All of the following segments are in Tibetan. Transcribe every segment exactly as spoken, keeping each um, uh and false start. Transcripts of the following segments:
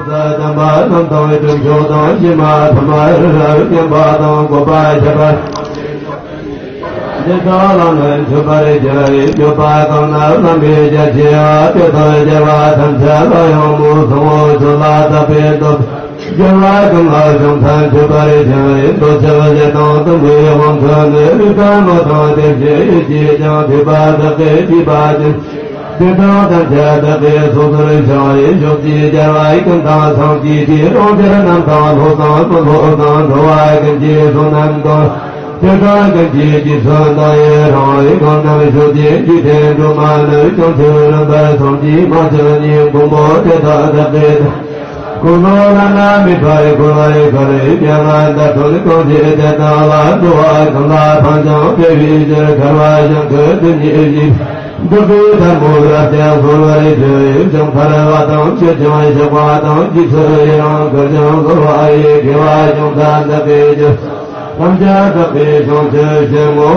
དམ་པ་རྣམ་དག་སྒྲུབ་མཆོག་དང་། ཕྱི་མ་ཐ་མར་མཉམ་པ་དང་། བཀོད་པ་བྱ་བ་འདི་དག་ལ་ནི་འཇུག་པར་བྱ་ཡི། འཇུག་པ་གང་ན་བླ་མེད་རྒྱ་ཆེ་བ། དེ་དང་བཅས་པ་ཐམས་ཅད་ལ་ཡང་མུ་གསུམ་འོད་ཆོས་ལ་དག་པའི་སྟོབས། རྒྱལ་བ་གང་ལ་བྱང་ས་འཇུག་པར་བྱ་ཡི། འདུ་བྱེད་བཞི་དང་དུ་མའི་དབང་ཁྲིད་ནི། རིགས་དང་ངོ་དང་དེ་བཞིན་ཡིད་ཀྱིས་ཀྱང་ཐོས་པ་དག་གིས་བསྡུས་པ་ཅན། དེ་དག་ཐམས་ཅད་བདག་གིས་ཚོགས་གསོག་བྱ་ཡི། ཕྱོགས་བཅུའི་རྒྱལ་བ་ཀུན་དང་སངས་རྒྱས་ཀྱི། གྲོང་ཁྱེར་རྣམས་དང་ལྷོ་དང་ནུབ་ལྷོ་དང་འགྲོ་བ་ཀུན་གྱི་གསུང་རྣམས་དང་། དེ་དག་ཀུན་གྱི་རྗེས་སུ་བདག་ཡི་རང་། གང་རྣམས་ཕྱོགས་བཅུའི་འཇིག་རྟེན་སྒྲོན་མ་ནི། བྱང་ཆུབ་རིམ་པར་སངས་རྒྱས་མ་ཆེན་ཉིད། མགོན་པོ་དེ་དག་བདག་གིས། དགུང་ལོ་བླ་ན་མེད་པར་འཁོར་བར་དཀའ། མྱ་ངན་འདའ་ཁྲོམ་གང་བྱེད་དེ་དག་ལ། འགྲོ་བ་གང་ལ་ཕན་ཀྱང་འབྲས་བུའི་ཕྱིར། ཐར་པ་ཞིང་ཁམས་དེ་ཉིད་ཡིན། བདུད་ཀྱི་དལ་མོ་བསླད་དེ་འཁོར་བར་གྱུར། བྱང་ཐར་བ་དང་བཅས་ཀྱང་གཤེགས་པ་དང་། རྗེས་སུ་ཡི་རང་བསྐུལ་ཀྱང་འཁོར་བ་ཡི། དགེ་བ་བྱུང་ས་བདག་གིས་ཀྱང་། ཐམས་ཅད་བདག་གིས་བྱང་ཆུབ་ཕྱིར་བསྔོ་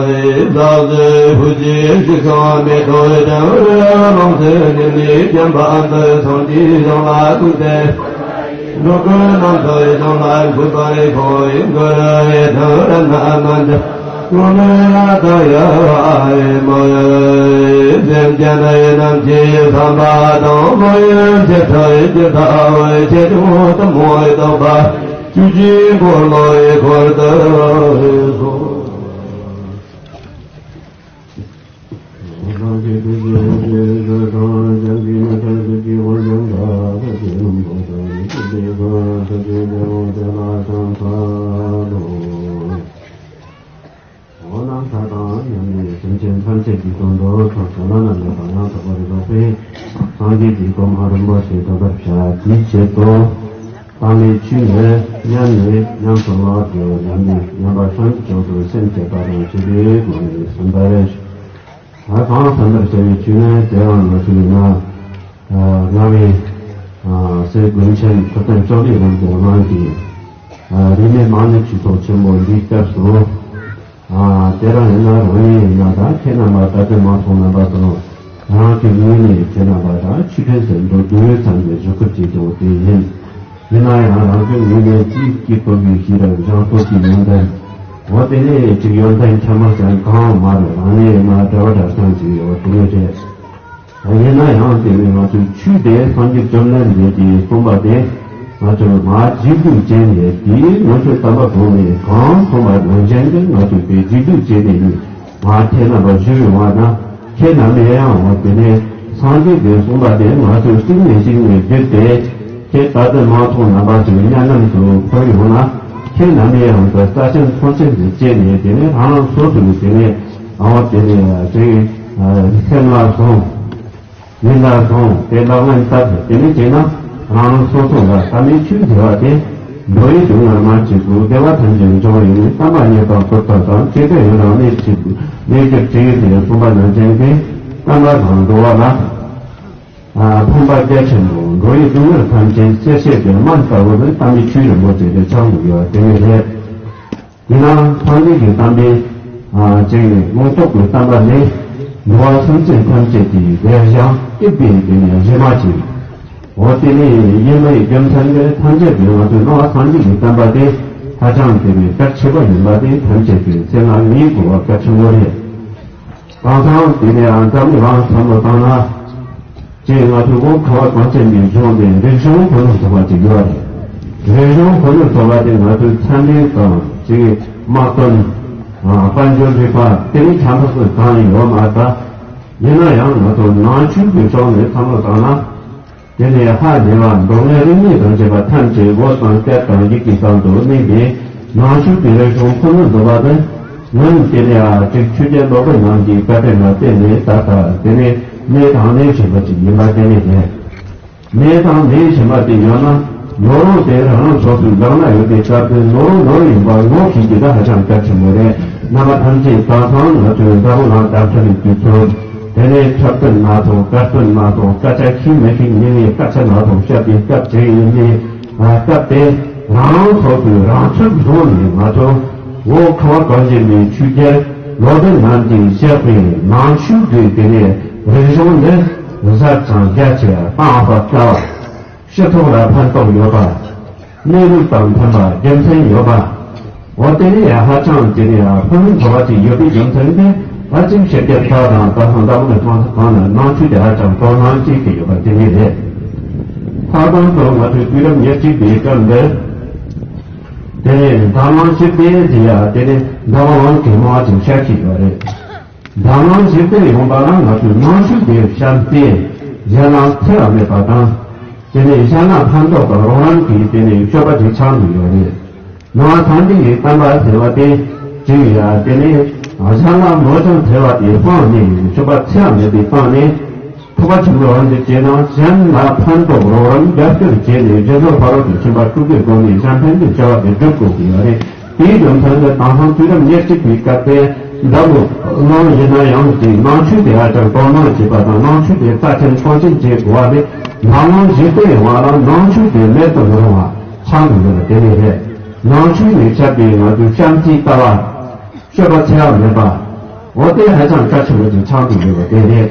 བའི། ཟག་བཅས་ཕུད་ཀྱི་ཞིང་ཁམས་མེ་ཏོག་ལྡན། རང་བཞིན་ཉིད་ནས་བརྒྱན་པ་འདི། སངས་རྒྱས་བྱང་ལ་གསོལ་ཏེ། འགྲོ་ཀུན་རྣམ་དག་བྱང་ལ་འཁོད་པར་ཤོག། གུ་རུ་ཨེ་ཏི་ར་ཏ་ན་མཉྫ། གུ་རུ་ཨ་ཏ་ཡ་ཨེ་མ་ཡ། སེམས་ཅན་རྣམས་ཀྱི་བསམ་པ་དང་། བློ་ཡི་འཆར་ས་ཇི་ལྟ་བར། ཆེ་ཆུང་ཐུན་མོང་དག་པ། ཆོས་ཀྱི་འཁོར་ལོ་ཡི་འཁོར་དུ་གསོལ། འོ་ན་ལྷ་དང་མཉམ་པའི་སེམས་ཅན་ཐམས་ཅད་ཀྱི་དོན་དུ་ཐོག་བརྩེགས་བླ་ན་མེད་པ་ཡང་དག་པར་རྫོགས་པའི་སངས་རྒྱས་ཀྱི་གོ་འཕང་རིན་པོ་ཆེ་ཐོབ་པར་བྱ། དེའི་ཆེད་དུ། བླ་མའི་ཆོས་ནི་ཉམས་ནས་ཉམས་སུ་བླང་དགོས། ཉམས་ནས་ཉམས་པ་ཐམས་ཅད་དུ་སེམས་བསྐྱེད་པ་དང་བཅས་པའི་སྒོ་ནས་གསན་པར། ད་གང་གསན་པར་བྱ་བའི་ཆོས་ནི། དེ་ཡང་ང་ཚོས་ན། རྔ་བའི་སྲས་དགོན་ཆེན་ཐུབ་བསྟན་ལྕགས་རིའི་རིང་པོ་རྣམས་ཀྱི་རིག་གནས་མ་ཎི་ཆོས་ཚོགས་ཆེན་པོ་འདིའི་སྐབས་སུ། ཨ་དེ་རང་ཡིན་ན་རང་ཉིད་ཡིན་ན་ད་ཁྱེད་རྣམ་པ་ད་ལྟ་མ་མཐོང་རྣམ་པ་དང་། རང་གི་ངོས་ནས་ཁྱེད་རྣམ་པ་ད་ཆོས་ཕན་ཚུན་དུ་འདུལ་བའི་མཚམས་ནས་བཞུགས་སྐུར་བྱེད་ཀྱང་དེ་ཡིན། ཡིན་ན་ཡང་རང་གི་ངོས་ནས་ཅིག་སྐྱེས་ཕོ་བའི་ཤེས་རབ་སྦྱངས་སྟོབས་ཀྱི་ཡོན་ཏན། འོ་དེ་ནས་ཅིག་ཡོན་ཏན་ཁྱད་མ་ཅན་གང་མ་རུང་རང་ནས་ཡིན་ན་འདྲ་བ་འདྲ་སང་ཅིག་ཡོད་དེ་ནས་རེད། ཡིན་ན་ཡང་དེ་ནི་ང་ཚོའི་ཆོས་དེ་སངས་རྒྱས་བཅོམ་ལྡན་འདས་ཀྱིས་གསུངས་པ་དེ་ང་ཚོས་མར་རྗེས་འཇུག་བྱས་ནས་དེའི་ངོ་སྤྲོད་དམ་པ་གོང་ནས་གང་གསུངས་པ་ནང་བཞིན་དུ་ང་ཚོས་དེ་རྗེས་འཇུག་བྱས་ནས་ནི་མར་ཁྱེད་རྣམ་པར་ཞུས་ཡོང་བ་ན། ཁྱེད་རྣམ་པས་ཡང་འོ་དེ་ནས་སངས་རྒྱས་ཀྱིས་གསུངས་པ་དེ་ང་ཚོས་གཅིག་ནས་གཅིག་ནས་བརྒྱུད་དེ། ཁྱེད་ད་ལྟ་མ་མཐོང་རྣམ་པ་ཚོའི་གཉའ་གནོན་དུ་འཕོ་ཡོང་ན། ཁྱེད་རྣམ་པས་ཡང་དུ་རྩ་ཆེན་མཐོང་ཆེན་དུ་བྱས་ནས་དེ་ནས་རང་རང་སོ་སོའི་དེ་ནས་འོ་དེ་ནས་དེ་སེམས་ལ་བཟུང་། ཡིད་ལ་བཟུང་སྟེ་ལག་ལེན་བསྟར། དེ་ནས་བྱས་ན་རང་རང་སོ་སོ་ལ་དམ་པའི་ཆོས་འདུལ་བ་དེ་འགྲོ་བའི་སྡུག་བསྔལ་མ་མཆིས་པར་བདེ་བ་ཐམས་ཅད་འབྱུང་བའི་ནི་བསྟན་པ་རྙེད་པ་ཐོབ་པ་དང་། བཅོས་དགེ་ཡི་རང་གནས་ཆེ་གནས་གྱུར་ཅིག་ཡིན་ཟེར་གསུངས་པ་ནང་བཞིན་གྱི་བསྟན་པ་དང་འགྲོ་བ་ལ་ཕན་པ་རྒྱ་ཆེན་པོ། འགྲོ་བའི་སྡུག་བསྔལ་ཐམས་ཅད་སེལ་བྱེད་ཀྱི་སྨན་ལྟ་བུ་ནི་བསྟན་པའི་ཆོས་རིན་པོ་ཆེ་དེ་ཆགས་འདུག་ཡོད་དེ་ནི་རེད། དེས་ན་སངས་རྒྱས་ཀྱི་བསྟན་པའི་ཨ་ཅིག་ནི་དངོས་ཐོག་གི་བསྟན་པ་ནི་འགྲོ་བ་སེམས་ཅན་ཐམས་ཅད་ཀྱི་བདེ་ཞིང་སྐྱིད་པའི་དེ་ནི་གཞི་མ་ཅིག་འོ་དེ་ནི་ཡིན་པའི་རྒྱུ་མཚན་གྱིས་ཐམས་ཅད་ཀྱི་ང་ཚོའི་སྣང་བ་སངས་རྒྱས་ཀྱི་བསྟན་པ་དེ་ཧ་ཅང་དེ་ནི་གལ་ཆེ་བ་ཡིན་པ་དེ་ཐམས་ཅད་ཀྱི་སེམས་ལ་ངེས་དགོས་པ་གལ་ཆེན་པོ་རེད། དེང་སང་དེ་ནི་ཨ་འཛམ་གླིང་རང་བསམ་བློ་བཏང་ན། ཅེས་ང་ཚོའི་བོད་ཁ་བ་གངས་ཅན་གྱི་ལྗོངས་འདི་རིག་གཞུང་ཁོ་ནར་ཐོགས་པ་ཅིག་ཡོད་རེད། རིག་གཞུང་ཁོ་ནར་ཐོགས་པ་དེ་ང་ཚོའི་ཚན་རིག་དང་ཅིག་དམག་དོན། དཔལ་འབྱོར་རིག་པ་དེ་ནི་ཆ་འཕྲོག་སུ་གང་ཡང་ཡོད་མ་རེད། ཡིན་ན་ཡང་ང་ཚོ་ནང་ཆོས་ཀྱི་ཕྱོགས་ནས་བསམ་བློ་བཏང་ན། དེ་ནས་ཧ་ལས་པ་མདོ་སྔགས་རིག་གནས་དང་བཅས་པ་ཐམས་ཅད་བོད་དང་སྐད་དང་ཡི་གེ་ཙམ་དུ་དམིགས་ཏེ་ནང་ཆོས་ཀྱི་རིག་གཞུང་ཁོ་ནར་འདུ་བ་དང་། སྔོན་དེ་ནས་ཨ་ཅིག་ཆོས་རྒྱལ་སློབ་དཔོན་རྣམས་ཀྱི་བཀའ་དྲིན་ལ་བརྟེན་ནས་ད་ལྟ་དེ་ནས་གནས་དང་གནས་བཞིན་པ་ཅིག་ཡིན་པ་དེ་ནི་རེད། གནས་དང་གནས་བཞིན་པ་དེ་ཡོད་ན་ ནོར་ལུག་དེ་རང་རང་སོ་སོའི་ལག་ན་ཡོད་པའི་སྐབས་དེ་ནོར་ལུག་ནོར་ཡིན་པ་ངོ་ཤེས་རྒྱུ་ད་ཧ་ཅང་གལ་ཆེན་པོ་རེད། རྣམ་པ་ཐམས་ཅད་ད་ཐེངས་ང་ཚོའི་འཛམ་བུ་གླིང་བརྡ་འཕྲིན་ལས་དུས་ཚོད། དེ་ནས་འཁྲབ་སྟོན་སྣ་ཚོགས། དཀར་སྟོན་སྣ་ཚོགས། སྐད་ཆ་ཤེས་མི་ཤེས་ཉན་ནས་སྐད་ཆ་སྣ་ཚོགས་བཤད་པའི་སྐབས་དེ་ཡིན་ནས། སྐབས་དེ་རང་སོ་སོའི་རང་ཚུགས་བཟུང་ནས་ང་ཚོ་འོ་ཁ་བ་གངས་ཅན་པའི་ཆོས་རྒྱལ་ལོ་ཟླ་རྣམས་ཀྱིས་བཞག་པའི་ནང་ཆོས་ཀྱི་དེ་ནས་རིག་གཞུང་འདི་གཟབ་ཅིང་རྒྱ་ཆེ་བ་གཏིང་ཟབ་ལྟ་བ། སྤྱི་ཚོགས་ལ་ཕན་ཐོགས་ཡོད་པ། གནས་ལུགས་དང་མཐུན་པ། རྒྱུ་མཚན་ཡོད་པ། འོ་དེ་ནི་ཡང་ཧ་ཅང་དེ་ནི་ཡང་ཕུགས་ནུས་འདྲ་བ་ཅིག་ཡོད་པའི་རྒྱུ་མཚན་དེ་ད་ཅིག་ཕྱི་རྒྱལ་ཁག་དང་ད་ཧང་ད་མོ་ནས་གང་ས་གང་ན་ནང་ཆོས་དེ་ཧ་ཅང་དོ་སྣང་བྱེད་ཀྱི་ཡོད་པ་དེ་ནི་རེད། ལྷག་དོན་དུ་ང་ཚོའི་དུས་རབས་ཉེར་གཅིག་པའི་སྐབས་འདིར་དེ་ནི་འཛམ་གླིང་ཞི་བདེ་དེ་ཡང་དེ་ནི་འཛམ་བུ་གླིང་གི་སྨྲ་བ་ཅིག་ཤར་གྱི་ཡོད་རེད། འཛམ་གླིང་ཞི་བདེ་ཡོང་བ་ལ་ང་ཚོས་ནང་ཆོས་དེ་བཤམས་ཏེ་གཞན་ལ་འཚེ་བ་མེད་པ་དང་། དེ་ནས་གཞན་ལ་ཕན་ཐོགས་དང་རོགས་རམ་གྱི་དེ་ནས་སྤྱོད་པ་དེ་ཆགས་འདུག་ཡོད་རེད། ནང་པ་སངས་རྒྱས་ཀྱི་བསྟན་པ་ཟེར་བ་དེ་ཅིག་ཡ་དེ་ནས་གཞན་ལ་མོ་ཅང་འཚེ་བ་དེ་སྤངས་ནས་སྤྱོད་པ་འཚེ་བ་མེད་པའི་སྟེང་ནས་ཐུབ་པ་ཆེན་པོའི་དབང་དུ་བྱས་ན་གཞན་ལ་ཕན་ཐོགས་རོགས་རམ་རྒྱབ་སྐྱོར་བྱས་ནས་རྗེས་ཕྱོགས་ཕ་རོལ་ཏུ་ཕྱིན་པ་དྲུག་གི་སྒོ་ནས་གཞན་ཕན་གྱི་བྱ་བ་དེ་སྒྲུབ་དགོས་ཀྱི་ཡོད་རེད། དེའི་རྒྱུ་མཚན་ནི་དེང་སང་དུས་རབས་ཉེར་གཅིག་པའི་སྐབས་དེ་འཛམ་བུ་གླིང་ཡིན་ན་ཡང་དེ་ནང་ཆོས་དེ་ཧ་ཅང་དོ་སྣང་བྱེད་པ་དང་ནང་ཆོས་དེ་རྩ་ཆེན་མཐོང་ཆེན་བྱེད་དགོས་པ་དེ་འཛམ་གླིང་ཞི་བདེ་ཡོང་བ་ལ་ནང་ཆོས་དེ་མེད་དུ་མི་རུང་བ་ཆགས་འདུག་ཡོད་པ་དེ་ནི་རེད། ནང་ཆོས་ནས་ཁྱབ་པའི་ང་ཚོའི་བྱམས་བརྩེའི་ལྟ་བ། སྤྱོད་པ་འཚེ་བ་མེད་པ། འོ་དེ་ཧ་ཅང་གལ་ཆེན་པོ་ཅིག་ཆགས་འདུག་ཡོད་པ་དེ་རེད།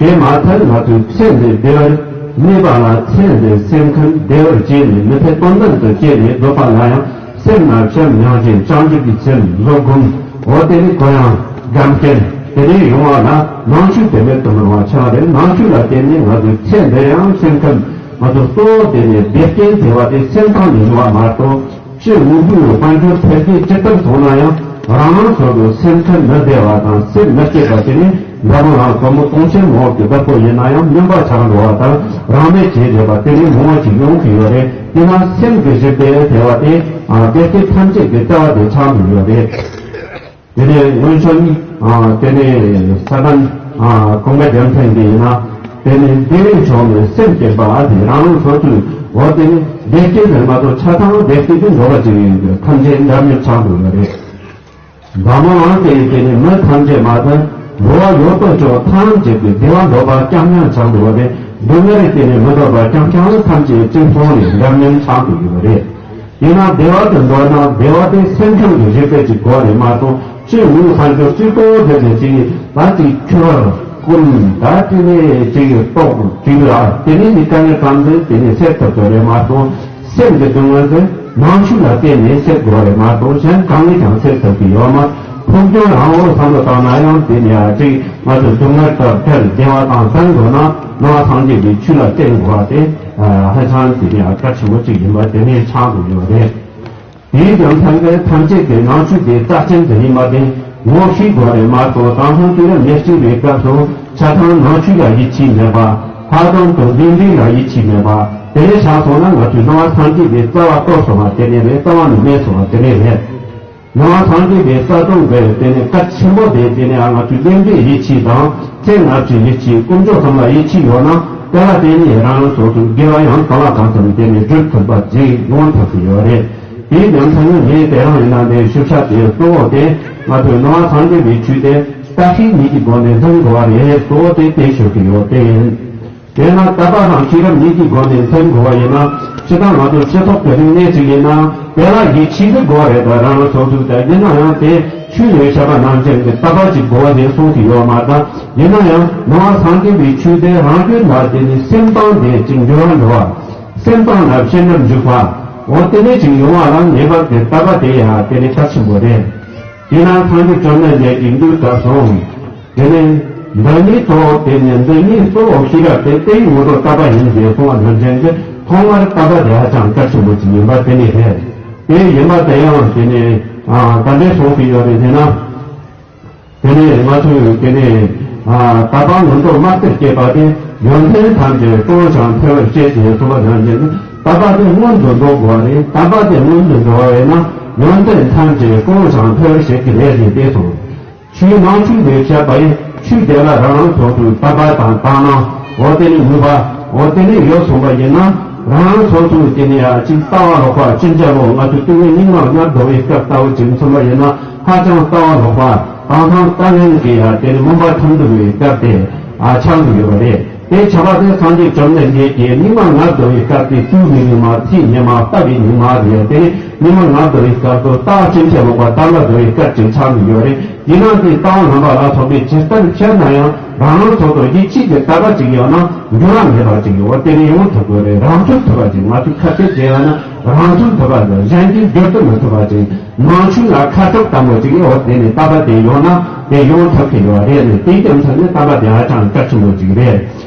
དེ་མ་ཚད་ང་ཚོའི་ཚེ་འདི་བདེ་བར་གནས་པ་ལ་ཚེ་འདིའི་སེམས་ཁམས་བདེ་བར་བྱས་ནས་མི་ཚེ་དོན་ལྡན་དུ་སྐྱེལ་ནས་སྡོད་པ་ལ་ཡང་སེམས་ལ་བྱམས་སྙིང་རྗེ་བྱང་ཆུབ་ཀྱི་སེམས་བཟོད་སྒོམ། འོ་དེ་ནི་གུ་ཡངས་འཇམ་སྐྱོང་དེ་འདྲའི་ཡོང་བ་ལ་ནང་ཆོས་དེ་མེད་དུ་མི་རུང་བ་ཆགས་རེད། ནང་ཆོས་ལ་བརྟེན་ནས་ང་ཚོའི་ཚེ་འདིར་ཡང་སེམས་ཁམས་ང་ཚོ་གཙོ་བོ་དེ་ནི་བདེ་སྐྱིད་ཟེར་བ་དེ་སེམས་ཁམས་ནས་ཡོང་བ་མ་གཏོགས། སྤྱིར་དངོས་པོའི་དཔལ་འབྱོར་འཕེལ་རྒྱས་ཇི་ལྟར་སོང་ན་ཡང་རང་རང་སོ་སོའི་སེམས་ཁམས་མི་བདེ་བ་དང་སེམས་མི་སྐྱིད་པ་དེ་ནི་འཛམ་བུ་གླིང་སྒོར་མོ་སྟོང་ཆེན་མང་བོ་གི་བདག་པོ་ཡིན་ན་ཡང་སྨྱོན་པ་ཆགས་འགྲོ་བ་དང་རང་མེད་བྱེད་བསྡད་པ་དེ་ནི་མང་བ་ཞིག་ཡོང་གི་ཡོད་རེད། དེས་ན་སེམས་ཀྱི་ཞི་བདེ་ཟེར་བ་དེ་བདེ་སྐྱིད་ཐམས་ཅད་ཀྱི་རྩ་བ་དེ་ཆགས་འདུག་ཡོད་རེད། དེ་ནས་སྔོན་བྱོན། དེ་ནས་ས་ཐན། གོང་མ་རྒྱལ་མཚན་འདི་ཡིན་ན། དེ་ནས་བདེ་བའི་མཆོག་ནི་སེམས་བསྐྱེད་པ་དེ་རང་རང་སོ་སོའི་འོ་དེ་ནི་བདེ་སྐྱིད་ཟེར་མ་གཏོགས་ཆ་ཚང་བདེ་སྐྱིད་དེ་འགྲོ་བ་ཅིག་ཡིན་དུས་ཐམས་ཅད་འདྲ་མཉམ་ཆགས་འགྲོ་ཡོད་རེད། འཛམ་གླིང་དེ་ཡི་དེ་ནི་མི་ཐམས་ཅད་མ་ཟད་འགྲོ་བ་ཡོད་དོ་ཅོག་ཐམས་ཅད་ཀྱི་བདེ་བ་འདོད་པ་རྐྱང་རྐྱང་ཆགས་འགྲོ་བ་རེད། སྡུག་བསྔལ་དེ་ནི་མི་འདོད་པ་རྐྱང་རྐྱང་ཐམས་ཅད་གཅིག་མཚུངས་ནས་འདྲ་མཉམ་ཆགས་འགྲོ་ཡོད་རེད། ཡིན་ན་བདེ་བ་དེ་འདོད་ན་བདེ་བ་དེ་སེམས་ཁམས་ཀྱི་རིག་པ་ཅིག་དགོས་རེད་མ་གཏོགས་སྤྱིར་ངུ་ཕར་འགྱོ་གཅིག་པོ་དེ་ནས་ཅིག་ད་ཅིག་ཁྱོད་ཀུན་ད་ཅིག་ནས་ཅིག་ཏོག་ཅིག་ལ་དེ་ནས་ནི་དཀའ་ངལ་གང་འདུག་དེ་ནས་སེལ་ཐུབ་ཐུབ་རེད་མ་གཏོགས་སེམས་ཀྱི་སྡུག་བསྔལ་དེ་ནང་ཆོས་ལ་བརྟེན་ནས་སེལ་དགོས་རེད་མ་གཏོགས་གཞན་གང་གིས་ཀྱང་སེལ་ཐུབ་ཀྱི་ཡོད་མ། ཕུགས་རྒྱང་རིང་བོར་བསམ་བློ་བཏང་ན་ཡང་དེ་ནས་ཅིག་ང་ཚོ་སྡུག་བསྔལ་དང་བྲལ་བདེ་བ་དང་ལྡན་དགོས་ན་ནང་པ་སངས་རྒྱས་པའི་ཆོས་ལ་བརྟེན་དགོས་པ་དེ། ཧ་ཅང་དེ་ནས་གལ་ཆེན་པོ་ཅིག་ཡིན་པ་དེ་ནས་ཆགས་འགྲོ་གི་ཡོད་རེད། དེའི་རྒྱུ་མཚན་གྱིས་ཐམས་ཅད་ཀྱིས་ནང་ཆོས་དེ་རྩ་ཆེན་དུ་ཡིན་པ་དེ་ངོ་ཤེས་དགོས་རེད་མ་གཏོགས་དེང་སང་དུས་རབས་ཉེར་གཅིག་པའི་སྐབས་སུ་ཆ་ཚང་ནང་ཆོས་ལ་ཡིད་ཆེས་མེད་པ། ལྷག་དོན་དུ་ལུས་འབྲེལ་ལ་ཡིད་ཆེས་མེད་པ། དེ་འདྲ་ཆགས་སོང་ན་ང་ཚོས་ནང་པ་སངས་རྒྱས་པའི་རྩ་བ་གཏོར་སོང་བ་དེ་ནས་རེད། རྩ་བ་ནས་མེད་སོང་བ་དེ་ནས་རེད། ནང་པ་སངས་རྒྱས་པའི་རྩ་དོན་དགོས་པའི་དེ་ནས་གལ་ཆེན་པོ་དེ་དེ་ནས་ང་ཚོས་ལུས་འབྲེལ་ཡིད་ཆེས་དང་ཚེ་སྔ་ཕྱི་ཡིད་ཆེས་དཀོན་མཆོག་གསུམ་ལ་ཡིད་ཆེས་ཡོད་ན་དེ་ལ་བརྟེན་ནས་རང་རང་སོ་སོའི་དགེ་བ་ཡང་གང་ལ་གང་འཚམ་དེ་ནས་སྒྲུབ་ཐུབ་པ་ཅིག་ཡོང་ཐུབ་ཀྱི་ཡོད་རེད། དེའི་རྒྱུ་མཚན་ནི་ངས་དེ་རིང་ཡིན་ན་འདིར་ཞུ་འཆར་དེ་གཙོ་བོ་དེ་ང་ཚོའི་ནང་པ་སངས་རྒྱས་པའི་ཆོས་དེ་ལྟ་ཤེས་ཉིད་ཀྱི་སྒོ་ནས་འཛིན་དགོས་པ་རེད། གཙོ་བོ་དེ་དེ་ཞུ་གི་ཡོད་དེ་ཡིན། དེས་ན་ལྟ་བ་དང་ཤེས་རབ་གཉིས་ཀྱི་སྒོ་ནས་མཐུན་དགོས་པ་ཡིན་ན། སྤྱིར་བཏང་ང་ཚོ་སྤྱི་ཚོགས་ཀྱི་རིག་གནས་ཅིག་ཡིན་ན་དེ་ལ་ཡིད་ཆེས་ཀྱི་དགོས་པ་རེད། ད་རང་རང་སོ་སོའི་ད་ཡིན་ན་ཡང་དེ་ཆོས་ལས་བཤད་པ་ནང་བཞིན་གྱི་ལྟ་བ་ཅིག་དགོས་པ་དེ་གསུངས་ཀྱི་ཡོད་མ་རེད། ད་ཡིན་ན་ཡང་ནང་པ་སངས་རྒྱས་པའི་ཆོས་དེ་རང་རྒྱུད་ལ་དེ་ནི་སེམས་སྟེང་དེ་ཅིག་འགྱུར་བ་འགྲོ་བ། སེམས་སྟེང་ལ་ཤེས་རབ་འཇུག་པ། འོ་དེ་ནས་ཅིག་ཡོང་བ་ལ་ངེས་པར་དུ་ལྟ་བ་དེ་ཡང་དེ་ནི་གལ་ཆེན་པོ་རེད། དེས་ན་སངས་རྒྱས་བཅོམ་ལྡན་འདས་ཀྱིས་མདོའི་སྐབས་སུ། དེ་ནས་འདི་ཉིད་གཙོ་བོ་དེ་ནི་འདི་ཉིད་གཙོ་བོ་ཤེས་རབ་སྟེ་དེའི་ངོ་བོ་ལྟ་བ་ཡིན་ཞེས་གསུངས་པ་ནང་བཞིན་གྱི་ཐོག་མར་ལྟ་བ་དེ་ཧ་ཅང་གལ་ཆེན་པོ་ཞིག་ཡིན་པ་དེ་ནི་རེད། དེ་ཡིན་པ་དེ་ཡང་དེ་ནི་ག་འདྲས་གསུངས་ཏེ་ཡོད་རེད་ཟེར་ན། དེ་ནི་ང་ཚོས་དེ་ནི་དད་པ་མངོན་མཐོ་དམར་དུ་སྐྱེས་པ་དེ་ཡོན་ཏན་ཐམས་ཅད་སྤངས་ཤིང་འཕེལ་བར་བྱེད་ཅེས་གསུངས་པ་ནང་བཞིན་དད་པ་དེ་མངོན་དུ་འགྲོ་དགོས་པ་རེད། དད་པ་དེ་མངོན་དུ་འགྲོ་བ་ཡིན་ན་ཡོན་ཏན་ཐམས་ཅད་སྤངས་ཤིང་འཕེལ་བར་བྱེད་ཀྱི་རེད་ཅེས་དེ་གསུངས། ཆོས་ནང་ཆོས་ལས་བཤད་པ་ཡིན། ཆོས་དེ་ལ་རང་རང་སོ་སོའི་དད་པ་དང་དག་སྣང་འོ་དེ་ནི་ནུས་པ་འོ་དེ་ནི་ཡོད་སོང་བ་ཡིན་ན། རང་སོ་སོའི་དེ་ནས་ཡ་གཅིག་ལྟ་བ་ལོག་པ་ཅི་འདྲ་བོ། ང་ཚོ་སྟོད་ལུང་སྙིགས་མ་ལྔ་བདོ་བའི་སྐབས་ལྟ་བུ་ཅིག་མཚོན་པ་ཡིན་ན་ཧ་ཅང་ལྟ་བ་ལོག་པ། དང་ཐང་ལྟ་ངན་གྱི་ཡ་དེ་ནས་མུན་པ་ཁྲོམ་འདུ་བའི་སྐབས་དེ་ཨ་ཆགས་འདུག་ཡོད་པ་རེད། དེ་ཆགས་པ་དེ་སངས་རྒྱས་བཅོམ་ལྡན་འདས་ཀྱིས་སྙིགས་མ་ལྔ་བདོ་བའི་སྐབས་དེ་དུས་ཀྱི་སྙིགས་མ། ཚེའི་སྙིགས་མ། རྟག་པའི་སྙིགས་མ་རེད། དེ་ནས་སྙིགས་མ་ལྔ་བདོ་བའི་སྐབས་སུ་རྟགས་ཅི་འདྲ་ལོག་པ་རྟགས་ལྔ་བདོ་བའི་སྐབས་ཅིག་ཆགས་འདུག་ཡོད་རེད། ཡིན་ན་དེ་ལྟ་བ་ངན་པ་ལ་སོགས་པའི་ཇི་ལྟར་ཤར་ན་ཡང་རང་རང་སོ་སོར་ཡིད་ཆེས་ཀྱི་དད་པ་ཅིག་ཡོད་ན་འགྱུར་བ་མེད་པ་ཅིག་ཡོད། དེ་ནི་ཡོང་ཐུབ་དགོས་རེད། རང་ཚུགས་ཐུབ་པ་ཅིག། ང་ཚོས་ཁ་གཏད་བྱས་ཡོད་ན་རང་ཚུགས་ཐུབ་པ་དང་གཞན་གྱིས་བསྒྱུར་དུ་མི་ཐུབ་པ་ཅིག། ནང་ཆོས་ལ་ཁ་ཕྱོགས་དམ་པོ་ཅིག་ཡོད། དེ་ནི་དད་པ་དེ་ཡོད་ན་དེ་ཡོང་ཐུབ་ཀྱི་ཡོད་རེད། ནི་དེའི་རྒྱུ་མཚན་ནི་དད་པ་དེ་ཧ་ཅང་གལ་ཆེན་པོ་ཅིག་རེད།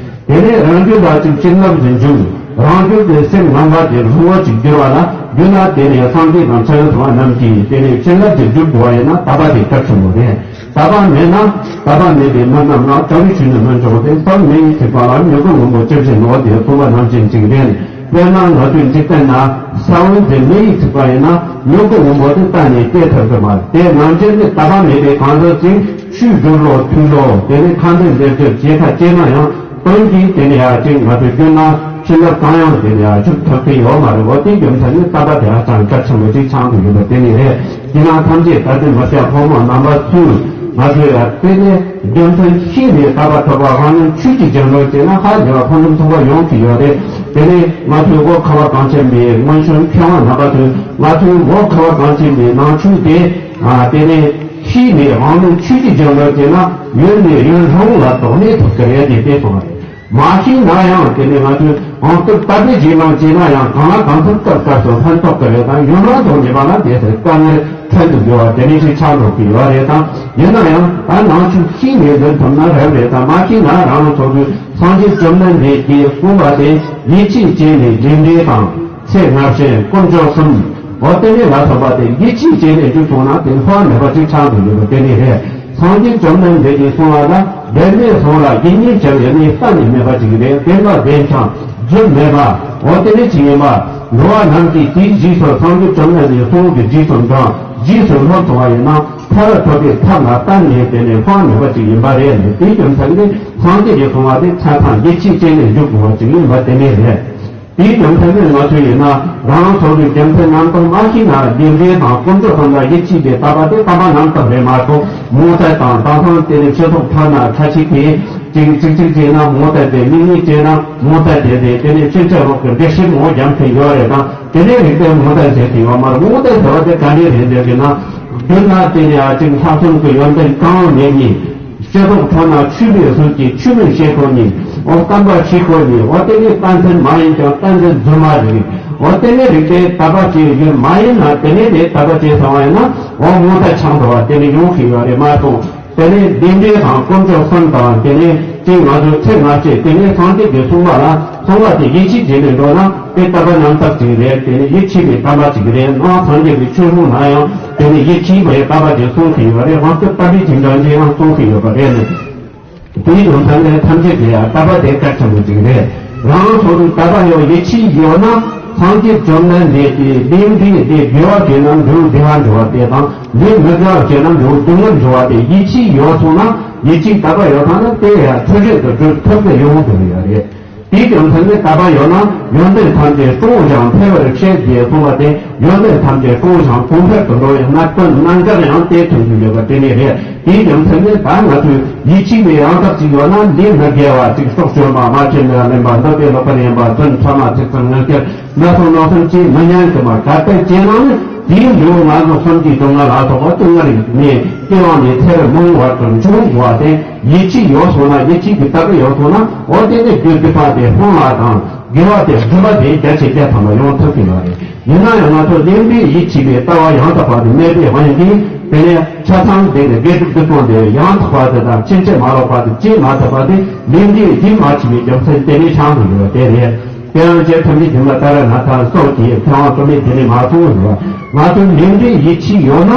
དེ་ནས་རང་རྒྱུད་ལ་ཅིག་བྱིན་རླབས་ཀྱི་འཇུག། རང་རྒྱུད་ཀྱི་སེམས་ངན་པ་དེ་བཟང་པོ་ཅིག་འགྱུར་བ་ལ་རྒྱུ་ན་དེ་ནས་སངས་རྒྱས་དང་ཕྱག་ན་རྡོ་རྗེ་རྣམས་ཀྱིས་དེ་ནས་བྱིན་རླབས་ཀྱི་འཇུག་དགོས་པ་ཡིན་ན་དད་པ་དེ་གལ་ཆེན་པོ་རེད། དད་པ་མེད་ན་དད་པ་མེད་པའི་མི་རྣམས་ལ་དགྲ་བོའི་ཆོས་ནི་མི་འཇོག་སྟེ། སྟོབས་མེ་ཡིས་ཚིག་པ་ལ་མྱུ་གུ་སྔོན་པོ་ཅི་བཞིན་ནོ། དེ་གསུངས་པ་ནང་བཞིན་ཅིག་རེད། དཔེར་ན་ང་ཚོའི་འཇིག་རྟེན་ན་ས་བོན་དེ་མེ་ཡིས་ཚིག་པ་ཡིན་ན་མྱུ་གུ་སྔོན་པོ་དེ་གཏན་ནས་སྐྱེ་ཐུབ་ཀྱི་མ་རེད། དེ་ནང་བཞིན་ནི་དད་པ་མེད་པའི་གང་ཟག་ཅིག་ཆོས་སྒྲུབ་རོགས་ཐུལ་རོགས། དེ་ནས་ཁ་འདོན་འདེབས་སྦྱོར་བྱེད་ཁ་བྱེད་ན་ཡང་དོན་གྱིས་དེ་ནས་ཡ་གཅིག་ང་ཚོའི་རྒྱུད་ན་བྱིན་རླབས་གང་ཡང་དེ་ནས་ཡ་འཇུག་ཐུབ་ཀྱི་ཡོད་མ་རེད། འོ་དེའི་རྒྱུ་མཚན་ནི་དད་པ་དེ་ཧ་ཅང་གལ་ཆེན་པོ་ཅིག་ཆགས་འདུག་ཡོད་པ་དེ་ནི་རེད། དེས་ན་ཐམས་ཅད་བདག་འཛིན་མི་བྱ་ཕོ་མོ་རྣམ་པ་ཚོས་ང་ཚོས་ཡ་དེ་ནས་རྒྱུ་མཚན་ཤེས་ནས་དད་པ་ཐོབ་པ་དབང་ལུང་ཆོས་ཀྱི་རྒྱུན་ལ་བྱས་ན་ཧ་ལས་པ་ཕུན་སུམ་ཚོགས་པ་ཡོང་གི་ཡོད་རེད། དེ་ནས་ང་ཚོའི་འོག་ཁ་བ་གངས་ཅན་པའི་སྔོན་བྱོན་མཁས་དབང་རྣམ་པ་ཚོས་ང་ཚོའི་འོག་ཁ་བ་གངས་ཅན་པའི་ནང་ཆོས་དེ་ཨ་དེ་ནས་ཤེས་ནས་དབང་ལུང་ཆོས་ཀྱི་རྒྱུན་ལ་བྱས་ན་ཡུན་ནས་ཡུན་རིང་ལ་དོགས་གནས་ཐུབ་ཀྱི་རེད་དེ་དེ་སོང་བ་རེད། མ་ཤེས་ན་ཡང་དེ་ནས་ང་ཚོས་དབང་སྟོབས་དད་པའི་རྗེས་གནང་བྱས་ན་ཡང་གང་ལ་གང་འཚམ་སྐབས་སྐབས་སུ་ཕན་ཐོགས་ཀྱི་རེད་དང་ཡུན་རིང་དུ་གནས་པ་ལ་དེ་ལྟར་དཀའ་ངལ་འཕྲད་དུ་འགྱུར་བ་དེ་ནས་ཅིག་ཆགས་འགྲོ་གི་ཡོད་རེད་དང་། ཡིན་ན་ཡང་ད་ནང་ཆོས་ཤེས་ནས་འདོན་ཐུབ་ན་རབ་རེད་དང་། མ་ཤེས་ན་རང་རང་སོ་སོའི་སངས་རྒྱས་བཅོམ་ལྡན་འདས་ཀྱིས་གསུངས་པ་དེ་ཡིད་ཆེས་བྱས་ནས་རྟེན་འབྲེལ་དང་ཚེ་སྔ་ཕྱི་དཀོན་མཆོག་གསུམ་འོ་དེ་ནས་ལ་སོགས་པ་དེ་ཡིད་ཆེས་བྱས་ནས་བསྒྲུབས་སོང་ན་དེ་ལྷག་མེད་པ་ཅིག་ཆགས་འགྲོ་ཡོད་པ་དེ་ནས་རེད། སངས་རྒྱས་བཅོམ་ལྡན་འདས་ཀྱིས་གསུངས་པ་ལ་དེ་ནས་སོང་ལ་ཡིད་གཉིས་ཀྱང་ཡེ་ནས་གཏན་ནས་མེད་པ་ཅིག་རེད། བདེན་པ་བདེན་ཀྱང་རྒྱུ་མེད་པ་འོ་དེ་ནས་ཅིག་ཡིན་པ། འགྲོ་བ་རྣམས་ཀྱིས་དེའི་རྗེས་སུ་སངས་རྒྱས་བཅོམ་ལྡན་འདས་གསུང་གི་རྗེས་སུ་འབྲང་རྗེས་སུ་སློབ་སོང་བ་ཡིན་ན་ཐར་ཐོབ་པའི་ཐབས་ལ་གཏན་ནས་དེ་ནས་ལྷག་མེད་པ་ཅིག་ཡིན་པ་རེད། ནས་དེའི་རྒྱུ་མཚན་ནི་སངས་རྒྱས་ཀྱིས་གསུངས་པ་དེ་ཆ་ཚང་ཡིད་ཆེས་བྱས་ནས་འཇུག་དགོས་པ་ཅིག་ཡིན་པ་དེ་ནས་རེད། དེའི་རྒྱུ་མཚན་ནི་ང་ཚོ་ཡིན་ན་རང་རང་སོ་སོའི་རྒྱུ་མཚན་རྣམ་དག་མ་ཤེས་ན་རྟེན་འབྲེལ་དང་དཀོན་མཆོག་གསུམ་ལ་ཡིད་ཆེས་ཀྱི་དད་པ་དེ་དམ་པ་རྣམ་དག་རེད་མ་གཏོགས་རྨོངས་དད་དང་ད་ཐེངས་དེ་ནས་ཆོས་ཚོགས་ཁྲོད་ན་ཁ་ཅིག་གིས་ཅིག་ཅིག་ཅིག་བྱས་ན་རྨོངས་དད་དེ། མིག་གཉིས་བྱས་ན་རྨོངས་དད་དེ་རེད། དེ་ནས་ཕྱིན་ཆད་རོགས་ཀྱི་འགྲེལ་བཤད་མང་པོ་རྒྱབ་མཁན་ཡོད་རེད་དང་། དེ་ནས་རིགས་དེ་རྨོངས་དད་བྱེད་ཀྱི་ཡོད་མ་རེད། རྨོངས་དད་ཟེར་བ་དེ་ག་འདྲས་རེད་ཟེར་གྱི་ན། རྒྱུ་ན་དེ་ནས་ཨ་ཅིག་ལྷག་བསམ་གྱི་ཡོན་ཏན་གང་མེད་མཁན། སྤྱི་ཚོགས་ཁྲོད་ན་ཆོས་པའི་གཟུགས་ཀྱིས་ཆོས་མིན་བཤད་ཁོ་ནི། འོ་བསྟན་པ་ཤེས་ཁོ་ནི། འོ་དེ་ནས་བསྟན་འཛིན་མ་ཡིན་ཀྱང་བསྟན་འཛིན་རྫུན་མ་རེད། འོ་དེ་ནས་རིགས་དེ་དད་པ་བྱེད་ཡུལ་མ་ཡིན་ན་དེ་ནས་དེ་དད་པ་བྱེད་ཚར་བ་ཡིན་ན་འོ་རྨོངས་དད་ཆགས་འགྲོ་བ་དེ་ནས་ཡོང་གི་ཡོད་རེད་མ་གཏོགས། དེ་ནས་རྟེན་འབྲེལ་དང་དཀོན་མཆོག་གསུམ་དང་དེ་ནས་དེ་ང་ཚོའི་ཚེ་སྔ་ཕྱི་དེ་ནས་སངས་རྒྱས་ཀྱིས་གསུངས་པ་ལ་གསུངས་པ་དེ་ཡིད་ཆེས་བྱས་ནས་འགྲོ་ན་དེ་དད་པ་རྣམ་དག་ཅིག་རེད། དེ་ནས་ཡིད་ཆེས་པའི་དམ་པ་ཅིག་རེད། ནང་སངས་རྒྱས་ཀྱི་ཆོས་གསུངས་ན་ཡང་དེ་ནས་ཡིད་ཆེས་པའི་དམ་པ་ཅིག་གསུང་གི་ཡོད་རེད། དབང་སྐུར་བསྟན་པའི་ཅིག་འདྲ་ཅིག་ཡང་གསུང་གི་ཡོད་པ་རེད། ནས་དེའི་རྒྱུ་མཚན་ལས་ཐམས་ཅད་དེ་ཡང་དད་པ་དེ་གལ་ཆེན་པོ་ཅིག་རེད། རང་སོ་སོའི་དད་པ་ཡོད་ཡིད་ཆེས་ཡོད་ན་སངས་རྒྱས་བཅོམ་ལྡན་འདས་ཀྱི་རྟེན་འབྲེལ་དེ་དགེ་བ་བྱས་ན་འབྲས་བུ་བདེ་བ་འབྱོར་བ་དེ་དང་། ལས་མི་དགེ་བ་བྱས་ན་འབྲས་བུ་སྡུག་བསྔལ་འབྱོར་བ་དེ་ཡིད་ཆེས་ཡོད་སོང་ན་ཡིད་ཆེས་དད་པ་ཡོད་ཚང་ན་དེ་ཡང་ཐོད་རྒལ་དུ་འགྲོ་ཐུབ་ཀྱི་ཡོང་དགོས་ཡོད་རེད། དེའི་རྒྱུ་མཚན་ནི་དད་པ་ཡོད་ན་ཡོན་ཏན་ཐམས་ཅད་སྤྲོ་བ་ཞིང་འཕེལ་བར་བྱེད་ཅེས་གསུངས་པ་དེ་ཡོན་ཏན་ཐམས་ཅད་སྤྲོ་བ་ཞིང་གོང་འཕེལ་དུ་འགྲོ་བའི་གནད་དོན་རྣམ་གཞག་ཡང་དེ་མཐོང་རྒྱུ་ཡོད་པ་དེ་ནི་རེད། དེའི་རྒྱུ་མཚན་ནི་ད་ང་ཚོས་ཡིད་ཆེས་པའི་ཡང་དག་ཅིག་ཡོད་ན་ལས་མི་དགེ་བ་ཅིག་སྲོག་གཅོད་པ་མ་བྱིན་ལེན་པ་འདོད་པའི་ལོག་པར་གཡེམ་པ་རྫུན་ཕྲ་མ་ཚིག་རྩུབ་ངན་སྐུལ་ན་སོ་ནོ་སོན་གྱིས་མི་ཉན་གི་མ་ག་ཏེ་ཅེ་ནང་ནི། དེའི་འབྲས་བུ་ང་ཚོ་སེམས་ཀྱི་སྡུག་བསྔལ་ལ་སོགས་པ་སྡུག་བསྔལ་ནས་སྐྱེ་བ་ནས་ཚེ་རབས་མང་བར་དུ་འབྱུང་དགོས་པ་དེ་ཡིད་ཆེས་ཡོད་སོང་ན་ཡིད་ཆེས་ཀྱི་ལྟ་བ་ཡོད་སོང་ན་འོ་དེ་ནས་རྒྱུ་སྡིག་པ་དེ་སྤོང་བ་དང་དགེ་བ་དེ་སྒྲུབ་པ་དེ་རྒྱ་ཆེ་རྒྱ་ཐམ་པ་ཡོང་ཐུབ་ཀྱི་ཡོད་རེད། ཡིན་ན་ཡང་ང་ཚོ་ལས་འབྲས་ཡིད་ཆེས་པའི་ལྟ་བ་ཡང་དག་པ་དེ་མེད་པའི་དབང་གིས་དེ་ནས་ཆ་ཚང་དེ་ནས་དགེ་སྒྲུབ་སྡིག་སྤོང་དེ་ཡང་དག་པ་དེ་དང་ཕྱིན་ཅི་མ་ལོག་པ་དེ་བྱེད་མ་ཐུབ་པ་དེ་ལས་འབྲས་རྒྱུན་མ་ཆད་པའི་རྒྱུ་མཚན་དེ་ནས་ཆགས་འགྲོ་གི་ཡོད་དེ་རེད། དེ་ཡང་རྗེ་ཐམས་ཅད་མཁྱེན་པ་ཏཱ་ར་ནཱ་ཐ་སོགས་ཀྱིས་མཁས་དབང་དུ་མས་དེ་ནས་མ་གསུངས་རེད། ང་ཚོ་ལས་འབྲས་ཡིད་ཆེས་ཡོད་ན་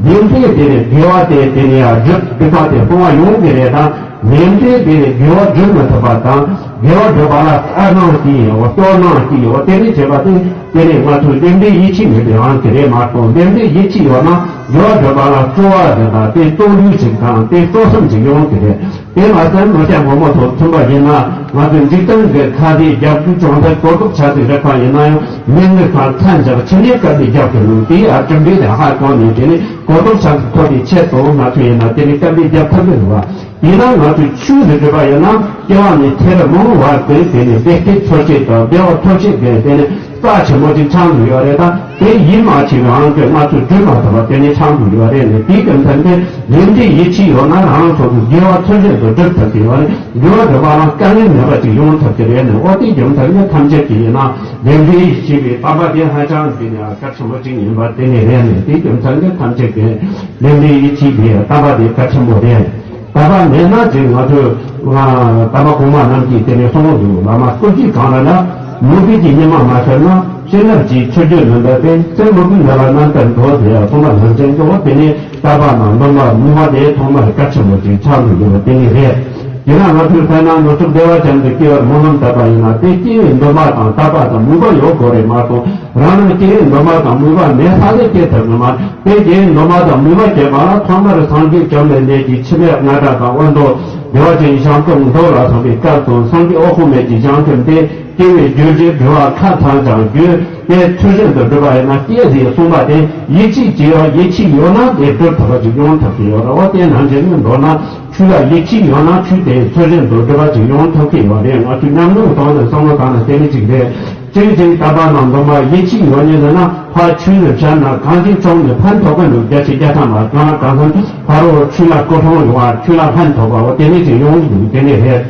ལས་འབྲས་དེ་ནས་དགེ་བ་དེ་དེ་ནས་ཡང་སྒྲུབ་སྡིག་པ་དེ་སྤོང་བ་ཡོང་གི་རེད་དང་ལས་འབྲས་དེ་ནས་དགེ་བ་སྒྲུབ་མི་ཐུབ་པ་དང་དགེ་བ་སྒྲུབ་པ་ལ་ལྟར་སྣང་སྐྱེ་ཡོད་སྟོར་སྣང་སྐྱེ་ཡོད་དེ་ནས་བྱས་པ་དེ་དེ་ནས་ང་ཚོའི་ལས་འབྲས་ཡིད་ཆེས་མེད་པའི་དབང་གིས་རེད་མ་གཏོགས་ལས་འབྲས་ཡིད་ཆེས་ཡོད་ན་དགེ་བ་སྒྲུབ་པ་ལ་སྤྲོ་བ་དེ་དང་དེ་སྤྲོ་ལུས་ཅིག་དང་དེ་སྤྲོ་སེམས་ཅིག་ཡོང་གི་རེད། དེ་མ་ཟད་མི་སྐྱ་ངོ་མ་ཚོ་མཐུན་པ་ཡིན་ན། ང་ཚོའི་འཇིག་རྟེན་གྱི་ཁ་བརྡའི་རྒྱབ་སྐྱོར་སྦྱོང་བརྡར་གོ་རྟོགས་ཆགས་ཏེ་རེག་པ་ཡིན་ན་ཡང་། མི་ངན་ཁ་མཚན་བཞག་ཕྱི་ནས་སྐད་དེ་རྒྱབ་ཏུ་ལུས་ཏེ། ཨ་གྲུབ་འབྲས་དེ་ཧ་གོ་ནས། དེ་ནས་གོ་རྟོགས་ཆགས་ཐོབ་པའི་ཆེད་དུ་ང་ཚོ་ཡིན་ན་དེ་ནས་སྐད་དེ་རྒྱབ་ཐུབ་ཀྱི་འདུག་བ། ཡིན་ན་ང་ཚོས་ཆོས་ཟེར་གྱི་ཡོད་པ་ཡིན་ན། སྐྱེ་བ་ནས་ཐེར་མང་བར་དུ་དེ་ནས་བདེ་སྐྱིད་འཚོལ་བྱེད་དང་བདེ་བ་འཚོལ་བྱེད་དེ་དེ་ནས་རྩ་ཆེན་པོ་ཅིག་ཆགས་འདུག་ཡོད་རེད། ད་དེ་ཡིད་མ་ཆེས་པའི་དབང་གིས་ང་ཚོས་སྒྲུབ་མ་ཐུབ་པ་དེ་ནས་ཆགས་འདུག་ཡོད་རེད། ནས་དེའི་རྒྱུ་མཚན་དེ་རིམ་གྱིས་ཡིད་ཆེས་ཡོད་ན་རང་སོ་སོའི་དགེ་བ་ཚུལ་བཞིན་དུ་སྒྲུབ་ཐུབ་ཀྱི་ཡོད་རེད། དགེ་བ་སྒྲུབ་པ་ལ་དཀའ་ངལ་མེད་པ་ཅིག་ཡོང་ཐུབ་ཀྱི་རེད། ནས་འོ་དེའི་རྒྱུ་མཚན་ནི་ཐམས་ཅད་ཀྱི་ཡིན་ན་རིམ་གྱིས་ཡིད་ཆེས་པའི་བསྟན་པ་དེ་ཧ་ཅང་དེ་ནས་གལ་ཆེན་པོ་ཅིག་ཡིན་པ་དེ་ནས་རེད། ནས་དེའི་རྒྱུ་མཚན་ནི་ཐམས་ཅད་ཀྱི་རིམ་གྱིས་ཡིད་ཆེས་པའི་བསྟན་པ་དེ་གལ་ཆེན་པོ་རེད། དད་པ་མེད་ན་ཅིག་ང་ཚོས་ང་དད་པ་གོང་མ་རྣམས་ཀྱིས་དེ་ནས་གསུངས་འདུག་བླ་མ་སྐུ་མཁྱེན་གང་ལ་ན། མོས་གུས་ཀྱི་ཉི་མ་མ་ཤར་ན། བྱིན་རླབས་ཀྱི་ཆུ་རྒྱུན་མི་འབབ་པས། སེམས་མོས་གུས་མེད་པ་རྣམ་ལྟར་འགྲོ་ཟེར་ཡང་གསུངས་པ་ནང་བཞིན་དུ། དེ་ནས་དད་པ་དང་འདུན་པ་མོས་པ་དེ་ཐོག་མར་གལ་ཆེན་པོ་ཅིག་ཆགས་འདུག་ཡོད་པ་དེ་ནི་རེད། ཡིན་ན་ང་ཚོས་དཔེར་ན་ནུབ་ཕྱོགས་བདེ་བ་ཅན་དུ་སྐྱེ་བར་སྨོན་ལམ་བཏབ་པ་ཡིན་ན། དེ་སྐྱེ་བའི་འདུན་པ་དང་དད་པ་དང་མོས་པ་ཡོད་དགོས་རེད་མ་གཏོགས། རང་རང་སྐྱེ་བའི་འདུན་པ་དང་མོས་པ་མེད་ས་ལས་སྐྱེ་ཐུབ་ཀྱི་མ་རེད། དེ་སྐྱེ་བའི་འདུན་པ་དང་མོས་པ་སྐྱེས་པ་ལ་ཐོག་མར་སངས་རྒྱས་བཅོམ་ལྡན་འདས་ཀྱི་འཆི་མེད་རྔ་སྒྲ་དང་དབོན་ཏོ་བདེ་བ་ཅན་ཞབས་དྲུང་མདོ་ལ་སོགས་པའི་སྐབས་དང་། སངས་རྒྱས་འོད་དཔག་མེད་ཀྱི་ཞལ་མཐུན་ཏེ་སྐྱེ་བའི་རྒྱུར་གྱུར་འགྲོ་བ་ཁ་ཚང་ཅང་རྒྱུ་དེ་ཚུལ་བཞིན་དུ་སྒྲུབ་པ་ཡིན་ན། སྐྱེ་ཟེར་གསུངས་པ་དེ་ཡིད་ཆེས་བྱས་ཡོད། ཡིད་ཆེས་ཡོད་ན་དེ་སྒྲུབ་ཐུབ་པ་ཅིག་ཡོང་ཐུབ་ཀྱི་ཡོད་རེད། འོ་དེ་ནང་བཞིན་དུ་མདོར་ན། ཆོས་ལ་ཡིད་ཆེས་ཡོད་ན་ཆོས་དེ་ཚུལ་བཞིན་དུ་སྒྲུབ་པ་ཅིག་ཡོང་ཐུབ་ཀྱི་ཡོད་རེད། ང་ཚོས་ཉམས་མྱོང་སྟེང་ནས་བསམ་བློ་བཏང་ན་དེ་ནི་གཅིག་རེད། གཅིག་གཅིག་དད་པ་དང་འདུན་པ་ཡིད་ཆེས་ཡོད་ཉིད་ལ་ན། ཕར་ཆོས་ལ་བྱས་ན་གང་ཅིའི་ཕྱོགས་ནས་ཕན་ཐོགས་ཀྱི་འདུག་བརྒྱ་ཆ་བརྒྱ་ཐམ་པ་གང་ལ་གང་འཚམ་ཕ་རོལ་ཆོས་ལ་སྐུ་གྲོངས་ཡོང་བ། ཆོས་ལ་ཕན་ཐོགས་པ། འོ་དེ་ནི་ཅིག་ཡོང་གི་འདུག་དེ་ནི་རེད།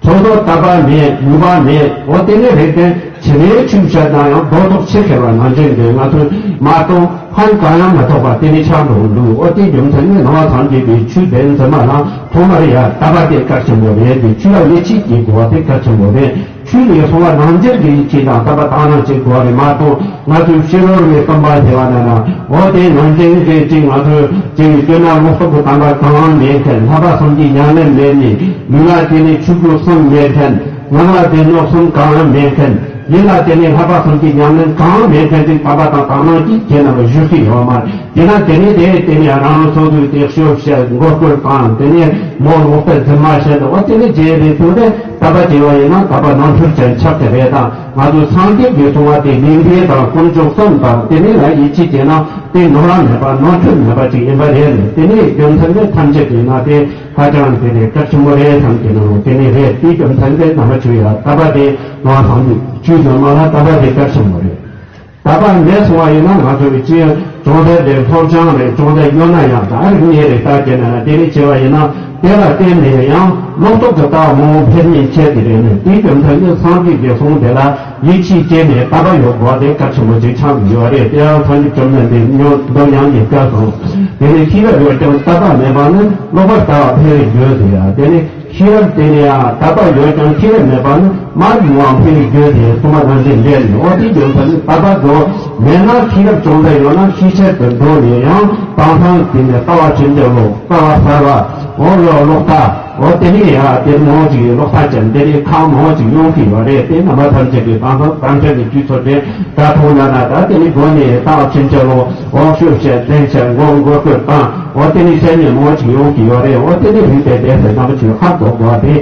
སོ་སོ་དད་པ་མེད། མོས་པ་མེད། འོ་དེ་ནི་རེད་དེ། ཇི་འདྲའི་ཆོས་བཤད་ན་ཡང་རྡོ་ཐོག་ཆུ་ཁྱེར་བ་ནང་བཞིན་དུ་ང་ཚོས་མ་གཏོགས་ཕན་གང་ཡང་མ་ཐོགས་པ་དེ་ནི་ཆགས་འགྲོ་གི་འདུག་འོ་དེའི་རྒྱུ་མཚན་ནི་ནང་པ་སངས་རྒྱས་པའི་ཆོས་དེ་འཛིན་པ་ལ་ཐོག་མར་ཡང་དད་པ་དེ་གལ་ཆེན་པོ་རེད་དེ། ཆོས་ལ་ཡིད་ཆེས་ཀྱི་དགོས་པ་དེ་གལ་ཆེན་པོ་རེད། ཆོས་ལས་གསུངས་པ་ནང་བཞིན་གྱི་ཡིད་ཆེས་དང་དད་པ་དག་སྣང་བྱེད་དགོས་པ་རེད་མ་གཏོགས། ང་ཚོས་ཕྱི་རོལ་པའི་བསྟན་པ་ཟེར་བ་ན་ན། འོ་དེ་ནང་བཞིན་གྱི་ཅིག་ང་ཚོས་ཅིག་སྤྱིར་ན་ལོག་རྟོག་གི་དམ་པ་གང་ཡང་མེད་མཁན། ལྷག་པ་གསུམ་གྱི་ཉམས་ལེན་མེད་ནི། ལུས་ལ་དེ་ནི་ཆོས་གོས་གསུམ་མེད་མཁན། ངག་ལ་བདེན་སྟོབས་གསུམ་གང་ཡང་མེད་མཁན། ཡིད་ལ་དེ་ནི་ལྷག་པ་གསུམ་གྱི་ཉམས་ལེན་གང་ཡང་མེད་མཁན་ཅིག་དད་པ་དང་དག་སྣང་གིས་ཁྱེད་རྣམ་པ་བཞུགས་ཀྱི་ཡོད་མ་རེད། དེས་ན་དེ་ནི་དེ་དེ་ནི་རང་རང་སོ་སོའི་དེ་ཤོབ་བཤད་མགོ་སྐོར་དང་། དེ་ནི་མོ་ལོག་པའི་རྫུན་མ་བཤད་འདུག་བ། དེ་ནི་བྱས་རེད་དུས་དེ་དད་པ་བྱས་པ་ཡིན་ན་དད་པ་ནོར་འཁྲུལ་ཅན་ཆགས་ཀྱི་རེད། དང་ང་ཚོ་སངས་རྒྱས་ཀྱིས་གསུངས་པ་དེ་ལིང་ཐེ་དང་དཀོན་མཆོག་གསུམ་དང་། དེ་ནི་ལ་ཡིད་ཆེས་བྱས་ན་དེ་ནོར་བ་མེད་པ་ནོར་འཁྲུལ་མེད་པ་ཅིག་ཡིན་པ་རེད། དེ་ནི་རྒྱུ་མཚན་དེ་ཐམས་ཅད་ཀྱིས་ན་དེ་ཧ་ཅང་དེ་ནི་གལ་ཆེན་པོ་རེད་བསམ་གྱི་ནང་། དེ་ནི་རེད། དེའི་རྒྱུ་མཚན་དེ་ནང་པ་ཆོས་ཡ་དད་པ་དེ་ནོར་བ་སངས་རྒྱས་ཆོས་ཀྱང་མ་ལ་དད་པ་དེ་གལ་ཆེན་པོ་རེད། དད་པ་མེད་སོང་བ་ཡིན་ན་ང་ཚོ་གི་ཅི་ཡང་སྦྱོང་ཚན་དེ་སློབ་སྦྱོང་རེད། སྦྱོང་ཚན་ཡོད་ན་ཡང་ད་རིག་གནས་རེད། ད་བྱས་ན་ན་དེ་རིགས་བྱས་པ་ཡིན་ན་དེ་ལ་བརྟེན་ནས་ཡང་ལོག་རྟོག་གི་ལྟ་བ་མང་པོ་འཕེལ་ཉེན་ཆེ་གི་རེད། ནས་དེའི་རྒྱུ་མཚན་ནི་སངས་རྒྱས་ཀྱི་གསུང་དེ་ལ་ཡིད་ཆེས་བྱས་ནས་དད་པ་ཡོད་དགོས་པ་དེ་གལ་ཆེན་པོ་ཅིག་ཆགས་ཀྱི་ཡོད་རེད། དེ་ཡང་སངས་རྒྱས་བཅོམ་ལྡན་འདས་མདོ་མདོ་མཉམ་གྱི་སྐབས་སུ། དེ་ནི་ཤེས་རབ་ཡོད་ཀྱང་དད་པ་མེད་པ་ནི་ལོག་པར་ལྟ་བ་འཕེལ་བའི་རྒྱུ་ཟེར་ཡ། དེ་ནི་ཤེས་རབ་དེ་ནི་ཡང་དད་པ་ཡོད་ཀྱང་ཤེས་རབ་མེད་པ་ནི་མར་མོའམ་འཕེལ་བའི་རྒྱུ་དེ་གསུངས་པ་ནང་བཞིན་འདྲེས་ནས། འོ་དེའི་རྒྱུ་མཚན་ནི་དད་པ་དགོས། མེད་ན་ཤེས་རབ་ཅུང་ཟད་ཡོད་ན་ཤེས་བྱ་དུ་འགྲོ་ནས་ཡང་དེང་སང་དེ་ནི་ལྟ་བ་ཕྱིན་ཅི་ལོག་ལྟ་བ་གསར་བ། འོ་ལོ་ལོག་ལྟ། འོ་དེ་ནི་ཡང་དེ་མང་ཅིག་ལོག་ལྟ་ཅན་དེ་ནི་ཁག་མང་ཅིག་ཡོང་གི་ཡོད་རེད། དེ་རྣམ་པ་ཐམས་ཅད་ཀྱིས་དེང་སང་དམ་ཆོས་ཀྱི་དུས་ཚོད་དེ་དྲ་ཐོག་ན་ན་ད་དེ་ནི་སྒོ་ནས་ལྟ་བ་ཕྱིན་ཅི་ལོག་འོ་ཤོབ་བཤད་བཙན་བཤད་མགོ་མགོ་སྐོར་དང་། འོ་དེ་ནི་བཤད་ཉེས་མང་ཅིག་ཡོང་གི་ཡོད་རེད། འོ་དེ་ནི་རིགས་དེ་དེ་ཚོ་རྣམ་པ་ཚོས་ཧ་གོ་དགོས་པ་དེ་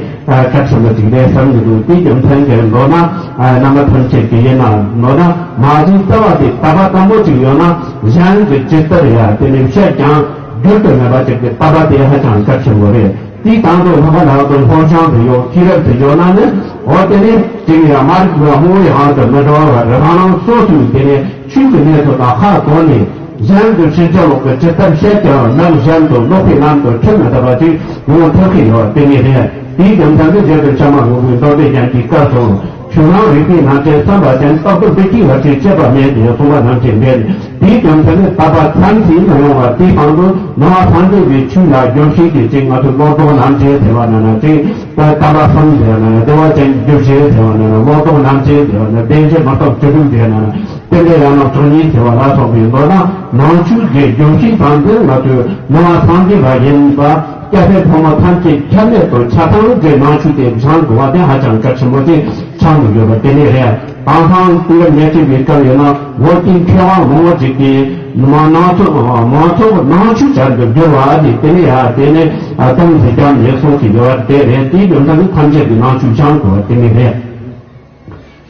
གལ་ཆེན་པོ་ཅིག་རེད་བསམ་གྱི་འདུག་དེའི་རྒྱུ་མཚན་གྱིས་མདོར་ན་རྣམ་པ་ཐམས་ཅད་ཀྱིས་ཡིན་ན་མདོར་ན་མ་གཞི་རྩ་བ་དེ་དད་པ་དམ་པོ་ཅིག་ཡོད་ན་གཞན་གྱིས་ཇི་ལྟར་ཡང་དེ་ནི་བཤད་ཀྱང་འགྱུར་དུ་མེད་པ་ཅིག་གི་དད་པ་དེ་ཧ་ཅང་གལ་ཆེན་པོ་རེད། དེའི་དང་དུ་ལྷག་པ་ལྷག་ཏུ་སློབ་སྦྱོང་དུ་ཡོད། ཤེས་རབ་དུ་ཡོད་ན་ནི། འོ་དེ་ནི་དེ་ཡང་མ་རིག་པ་སྨྲ་བའི་དབང་དུ་མི་འགྲོ་བར་རང་རང་སོ་སོའི་དེ་ནི་ཆོས་ཀྱི་གནས་ཚུལ་དག་ཧ་གོ་ནས་གཞན་དུ་ཕྱིན་ཅི་ལོག་གི་ཇི་ལྟར་བཤད་ཀྱང་ནམ་གཞན་དུ་ལོག་པའི་ལམ་དུ་ཁྲིད་མི་ཐུབ་པ་ཅིག་ཡོང་ཐུབ་ཀྱི་ཡོད་པ་དེ་ནི་རེད། དེའི་རྒྱུ་མཚན་དུ་རྗེ་བཙུན་བྱམས་པ་མགོན་པོས་མདོ་སྡེ་རྒྱན་གྱི་སྐབས་སུ། ཁྱོད་རང་རིག་པའི་རྣམ་འགྲེལ་བསམ་པ་ཅན། རྟག་ཏུ་བདེ་སྐྱིད་བར་ཆད་བཅས་པ་མེད་དེ་གསུངས་པ་ནང་བཞིན་རེད། དེའི་རྒྱུ་མཚན་ནི་དད་པ་མཚམས་ཟིན་མ་ཡོང་བར་དེའི་དང་དུ་ནང་པ་སངས་རྒྱས་པའི་ཆོས་ལ་རྒྱུན་ཤེས་ཀྱི་ཅིག་ང་ཚོས་བློ་ལྡོག་རྣམ་འགྲེལ་ཟེར་བ་ན་ན་ཅིག་དད་པ་གསུམ་ཟེར་བ་ན་ན། བདེ་བ་ཅན་རྒྱུད་བཞི་ཟེར་བ་ན་ན། བློ་ལྡོག་རྣམ་འགྲེལ་ཟེར་བ་ན། བདེན་བཞི་མི་རྟག་བཅུ་དྲུག་ཟེར་ན་ན། རྟེན་འབྲེལ་ཡང་ན་གྲངས་སྙེད་ཟེར་བ་ལ་སོགས་པའི་མདོར་ན་ནང་ཆོས་ཀྱི་རྒྱུན་ཤེས་དང་དེ་ང་ཚོས་ནང་པ་སངས་རྒྱས་པ་ཡིན་པ། སྐྱ་སེར་ཕོ་མོ་ཐམས་ཅད་ཁྱབ་མེད་དུ་ཆ་ཚང་གི་ནང་ཆོས་དེ་སྦྱང་དགོས་པ་དེ་ཧ་ཅང་གལ་ཆེན་པོ་ཅིག་ཆགས་འདུག་ཡོད་པ་དེ་ནི་རེད། དེང་སང་དུས་རབས་ཉེར་གཅིག་པའི་སྐབས་ཡིན་ན་བོད་ཀྱི་མཁས་དབང་མང་བོ་ཅིག་གིས་མ་ནང་ཚོ་མང་ཚོགས་ནང་ཆོས་བྱ་རྒྱུར་བསྒྱུར་བ་དེ་དེ་ནས་ཡང་དེ་ནས་གཏམ་ཟེར་ཀྱང་ཉེས་སོང་ཞིག་ཡོད་པ་དེ་རེད། དེའི་རྒྱུ་མཚན་ནི་ཐམས་ཅད་ཀྱི་ནང་ཆོས་སྦྱང་དགོས་པ་དེ་ནི་རེད།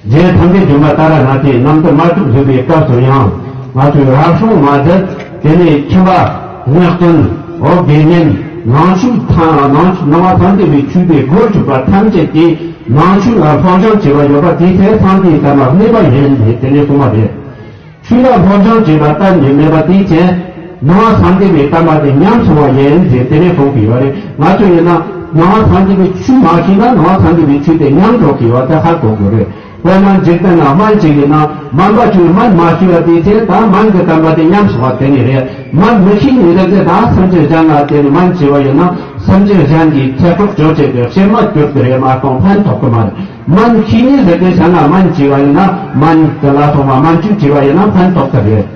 རྗེ་ཐམས་ཅད་མཁྱེན་པ་ཏཱ་ར་ནཱ་ཐའི་རྣམ་ཐར་མ་གྲུབ་བཟོས་པའི་སྐབས་སུ་ཡང་ང་ཚོས་རབ་བྱུང་མ་ཟད་དེ་ནས་ཁྱིམ་པ་ངག་དོན་འོ་དགེ་བསྙེན་ནང་ཆོས་ཐ་ནང་ནང་པ་ཐམས་ཅད་པའི་ཆོས་དེ་སྒོར་ཞུགས་པ་ཐམས་ཅད་ཀྱིས་ནང་ཆོས་ལ་སློབ་སྦྱོང་བྱས་པ་ཡོད་པ་དེའི་ཐད་སངས་རྒྱས་ཀྱི་བསྟན་པ་གནས་པ་ཡིན་ཞེས་དེ་ནས་གསུངས་པ་རེད། ཆོས་ལ་སློབ་སྦྱོང་བྱས་པ་གཏན་ནས་མེད་པ་དེའི་ཕྱིར། ནང་པ་སངས་རྒྱས་པའི་བསྟན་པ་དེ་ཉམས་སོང་བ་ཡིན་ཞེས་དེ་ནས་གསུངས་ཀྱི་ཡོད་རེད། ང་ཚོ་ཡིན་ན་ནང་པ་སངས་རྒྱས་པའི་ཆོས་མ་ཤེས་ན་ནང་པ་སངས་རྒྱས་པའི་ཆོས་དེ་ཉམས་འགྲོ་གི་ཡོད་དེ་ཧ་གོ་དགོས་རེད། དཔེར་ན་འཇིག་རྟེན་ན་སྨན་ཅིག་ཡིན་ན་སྨན་པ་ཚོས་སྨན་མ་ཤེས་པ་དེའི་ཕྱིར་ད་སྨན་གྱི་བསྟན་པ་དེ་ཉམས་སོང་བ་དེ་ནི་རེད། སྨན་མི་ཤེས་ནི་རེད་དེ་ད་སེམས་ཅན་གཞན་ལ་དེ་ནི་སྨན་བྱས་པ་ཡིན་ན་སེམས་ཅན་གཞན་གྱི་ཚེ་སྲོག་གཅོད་བྱེད་དེ་གཤེད་མ་གྱུར་གི་རེད་མ་གཏོགས་ཕན་ཐོགས་གི་མ་རེད། སྨན་ཤེས་ནི་ཟེར་དེ་བྱས་ན་སྨན་བྱས་པ་ཡིན་ན་སྨན་དེ་ལ་སོགས་པ་སྨན་བཅོས་བྱས་པ་ཡིན་ན་ཕན་ཐོགས་ཀྱི་རེད།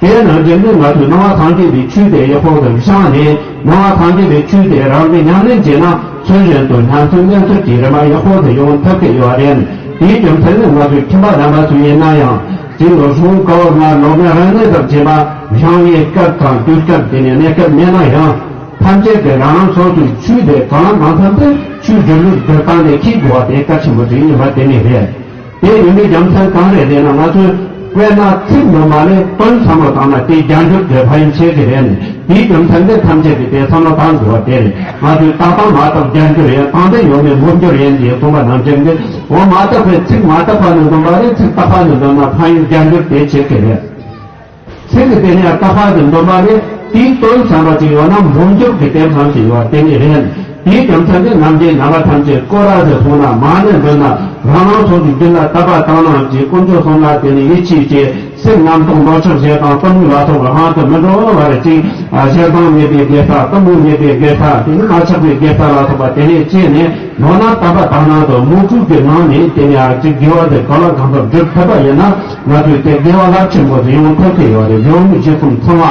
དེ་ནང་བཞིན་དུ་ང་ཚོས་ནང་པ་སངས་རྒྱས་པའི་ཆོས་དེ་ཡག་པོ་ཞིག་སྦྱངས་ནས་ནང་པ་སངས་རྒྱས་པའི་ཆོས་དེ་རང་གིས་ཉམས་ལེན་བྱས་ན་ཚུལ་བཞིན་དུ་ཉམས་སུ་ལེན་ཚུལ་གྱི་རིམ་པ་ཡག་པོ་ཞིག་ཡོང་ཐུབ་ཀྱི་ཡོད་རེད། དེའི་རྒྱུ་མཚན་ནི་ང་ཚོའི་ཁྱིམ་པ་རྣམ་པ་ཚོ་ཡིན་ན་ཡང་དེ་ལོ་གཞུང་བཀའ་བབས་ལྔ་ལོ་ངན་རང་གནས་ཙམ་བྱས་པ་སྦྱང་བའི་སྐབས་དང་དུས་སྐབས་དེ་ནས་གནས་སྐབས་མེད་ན་ཡང་། ཐམས་ཅད་ཀྱིས་རང་རང་སོ་སོའི་ཆོས་དེ་གང་ལ་གང་འཚམ་དུ་ཆོས་སྒྲུབ་ལུགས་སྒྲུབ་སྟངས་དེ་ཤེས་དགོས་པ་དེ་གལ་ཆེན་པོ་ཞིག་ཡིན་པ་དེ་ནི་རེད། དེ་ཡིན་པའི་རྒྱུ་མཚན་གང་རེད་ཟེར་ན་ང་ཚོས་དཔེར་ན་ཚིག་ངོ་མ་ལས་དོན་བསམ་བློ་བཏང་ན་དེ་རྒྱན་སྦྱོར་དེ་ཕན་ཡོན་ཆེ་གི་རེད། དེའི་རྒྱུ་མཚན་དེ་ཐམས་ཅད་ཀྱིས་དེ་བསམ་བློ་བཏང་དགོས་པ་དེ་རེད། ང་ཚོས་ཏག་ཏག་མ་གཏོགས་རྒྱན་སྦྱོར་ཡིན་དང་དེ་ཡོད་མེད་ངོ་སྦྱོར་ཡིན་ཞེས་གསུངས་པ་ནང་བཞིན་དེ་འོ་མ་བཏགས་པའི་ཚིག་མ་བཏགས་པ་ནས་འདོན་པ་རེད། ཚིག་བཏགས་པ་ནས་འདོན་ན་ཕན་ཡོན་རྒྱན་སྦྱོར་དེ་ཆེ་གི་རེད། ཚིག་གི་དེ་ནས་བཏགས་པ་དེ་འདོན་པ་ལས་དེའི་དོན་ཚང་བ་ཅིག་ཡོད་ན་མངོན་གྱུར་གྱི་དེ་ཚང་ཞིག་ཡོད་པ་དེ་ནི་རེད། དེའི་རྒྱུ་མཚན་དེ་རྣམ་འདྲེན་རྣམ་པ་ཐམས་ཅད་སྐོར་ར་ཟེར་སོང་ན་མ་ནས་འདོན་ན་རང་རང་སོ་སོའི་རྒྱུད་ལ་བཏགས་པ་བཏང་ན་ཅིག་དཀོན་མཆོག་གསུམ་ལ་དེ་ནི་ཡིད་ཆེས་ཀྱི་སེམས་རྣམ་རྟོག་འདོད་ཆགས་ཞེ་སྡང་གཏི་མུག་ལ་སོགས་པ་ལྷང་དུ་མི་འགྲོ་བར་ཅིག་ཞེ་སྡང་མེད་པའི་དགེ་རྩ་གཏི་མུག་མེད་པའི་དགེ་རྩ་དེ་ནི་མ་ཆགས་པའི་དགེ་རྩ་ལ་སོགས་པ་དེ་ནས་སྐྱེས་ནས། མདོར་ན་དམ་པ་དག་སྣང་དང་མོས་གུས་ཀྱི་ངང་ནས་དེ་ནས་ཨ་ཅིག་དགེ་བ་དེ་གང་ལ་གང་འཚམ་སྒྲུབ་ཐུབ་པ་ཡིན་ན་ང་ཚོས་དེ་དགེ་བ་རླབས་ཆེན་པོ་ཞིག་ཡོང་ཐུབ་ཀྱི་ཡོད་རེད། ཡོང་མི་བཞི་གསུམ་ཚང་བ་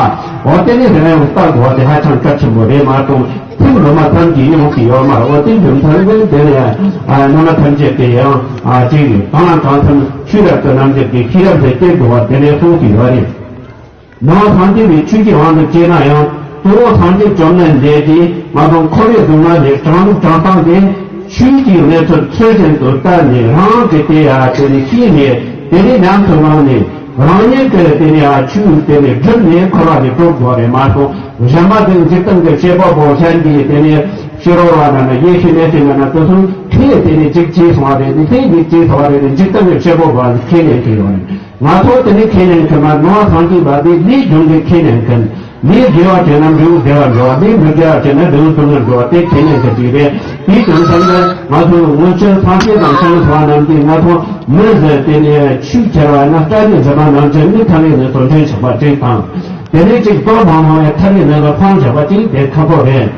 འོ་དེ་ནས་དེ་ནས་ཡང་ལྟ་དགོས་པ་དེ་ཧ་ཅང་གལ་ཆེན་པོ་རེད་མ་གཏོགས་ཚིག་ངོ་མ་ཙམ་གྱིས་ཡོང་གི་ཡོད་མ་རེད། འོ་དེ་རྒྱུ་མཚན་ནི་དེ་ནས་ཨ་རྣམ་པ་ཐམས་ཅད་དེ་ཡང་ཨ་ཅིག་གང་ལ་གང་འཚམ་ཆོས་རབ་ཏུ་རྣམ་འབྱེད་ཀྱི་ཤེས་རབ་དེ་སྐྱེ་དགོས་པ་དེ་ནས་གསུངས་ཀྱི་ཡོད་རེད། ནང་པ་སངས་རྒྱས་པའི་ཆོས་ཀྱི་དབང་དུ་བྱས་ན་ཡང་གཙོ་བོ་སངས་རྒྱས་བཅོམ་ལྡན་འདས་ཀྱིས་ང་ཚོ་འཁོར་བའི་སྡུག་བསྔལ་ལས་དྲང་ལུགས་དྲང་སྟངས་དེ་ཆོས་ཀྱི་གནས་ཚུལ་ཚུལ་བཞིན་དུ་བལྟས་ནས་རང་གིས་དེ་ཡང་དེ་ནས་ཤེས་ནས་དེ་ནས་ཉམས་སུ་བླངས་ནས་རང་ཉིད་ཀྱིས་དེ་ནས་ཡང་ཆོས་དེ་ནས་བསྒྲུབས་ནས་འཁོར་བ་ནས་གྲོལ་དགོས་རེད་མ་གཏོགས་གཞན་པ་དེ་འཇིག་རྟེན་གྱི་བྱེད་པ་པོ་གཞན་གྱིས་དེ་ནས་ཕྱི་རོལ་བ་ན་ན་ཡེ་ཤེས་ལས་ཤེས་ན་ན་དེ་ཚོ་ལྷས་དེ་ནས་འཇིག་བྱས་སོང་བ་རེད། ལྷས་འཇིག་བྱས་སོང་བ་རེད། འཇིག་རྟེན་གྱི་བྱེད་པ་པོ་ཁས་ལེན་གྱི་ཡོད་རེད། ང་ཚོ་དེ་ནི་ཁས་ལེན་མཁན་མ་ནོར་བ་སངས་རྒྱས་པ་དེ་ལས་སྦྱོང་གི་ཁས་ལེན་མཁན། ལས་དགེ་བ་བྱས་ན་འབྲས་བུ་བདེ་བ་འགྲོ་བ། ལས་མི་དགེ་བ་བྱས་ན་འབྲས་བུ་སྡུག་བསྔལ་འགྲོ་བ་དེ་ཁས་ལེན་མཁན་ཅིག་རེད། དེའི་རྒྱུ་མཚན་ལ་ང་ཚོ་སྔོན་ཆད་སངས་རྒྱས་དང་བྱང་ཆུབ་པ་རྣམས་ཀྱིས་ང་ཚོ་མི་ཟེར་དེ་ནས་ཆོས་ཁྱེར་བ་ན་སྐྲ་ནི་བཟི་བ་ནང་བཞིན་མི་ཐ་མའི་ནི་སོ་འདྲེན་ཆགས་པ་གཅིག་དང་། དེ་ནས་གཅིག་ལྟོ་མང་མང་བའི་ཐ་མའི་ནི་ལ་ཕངས་བཞག་པ་གཅིག་དེ་ཁག་པོ་རེད།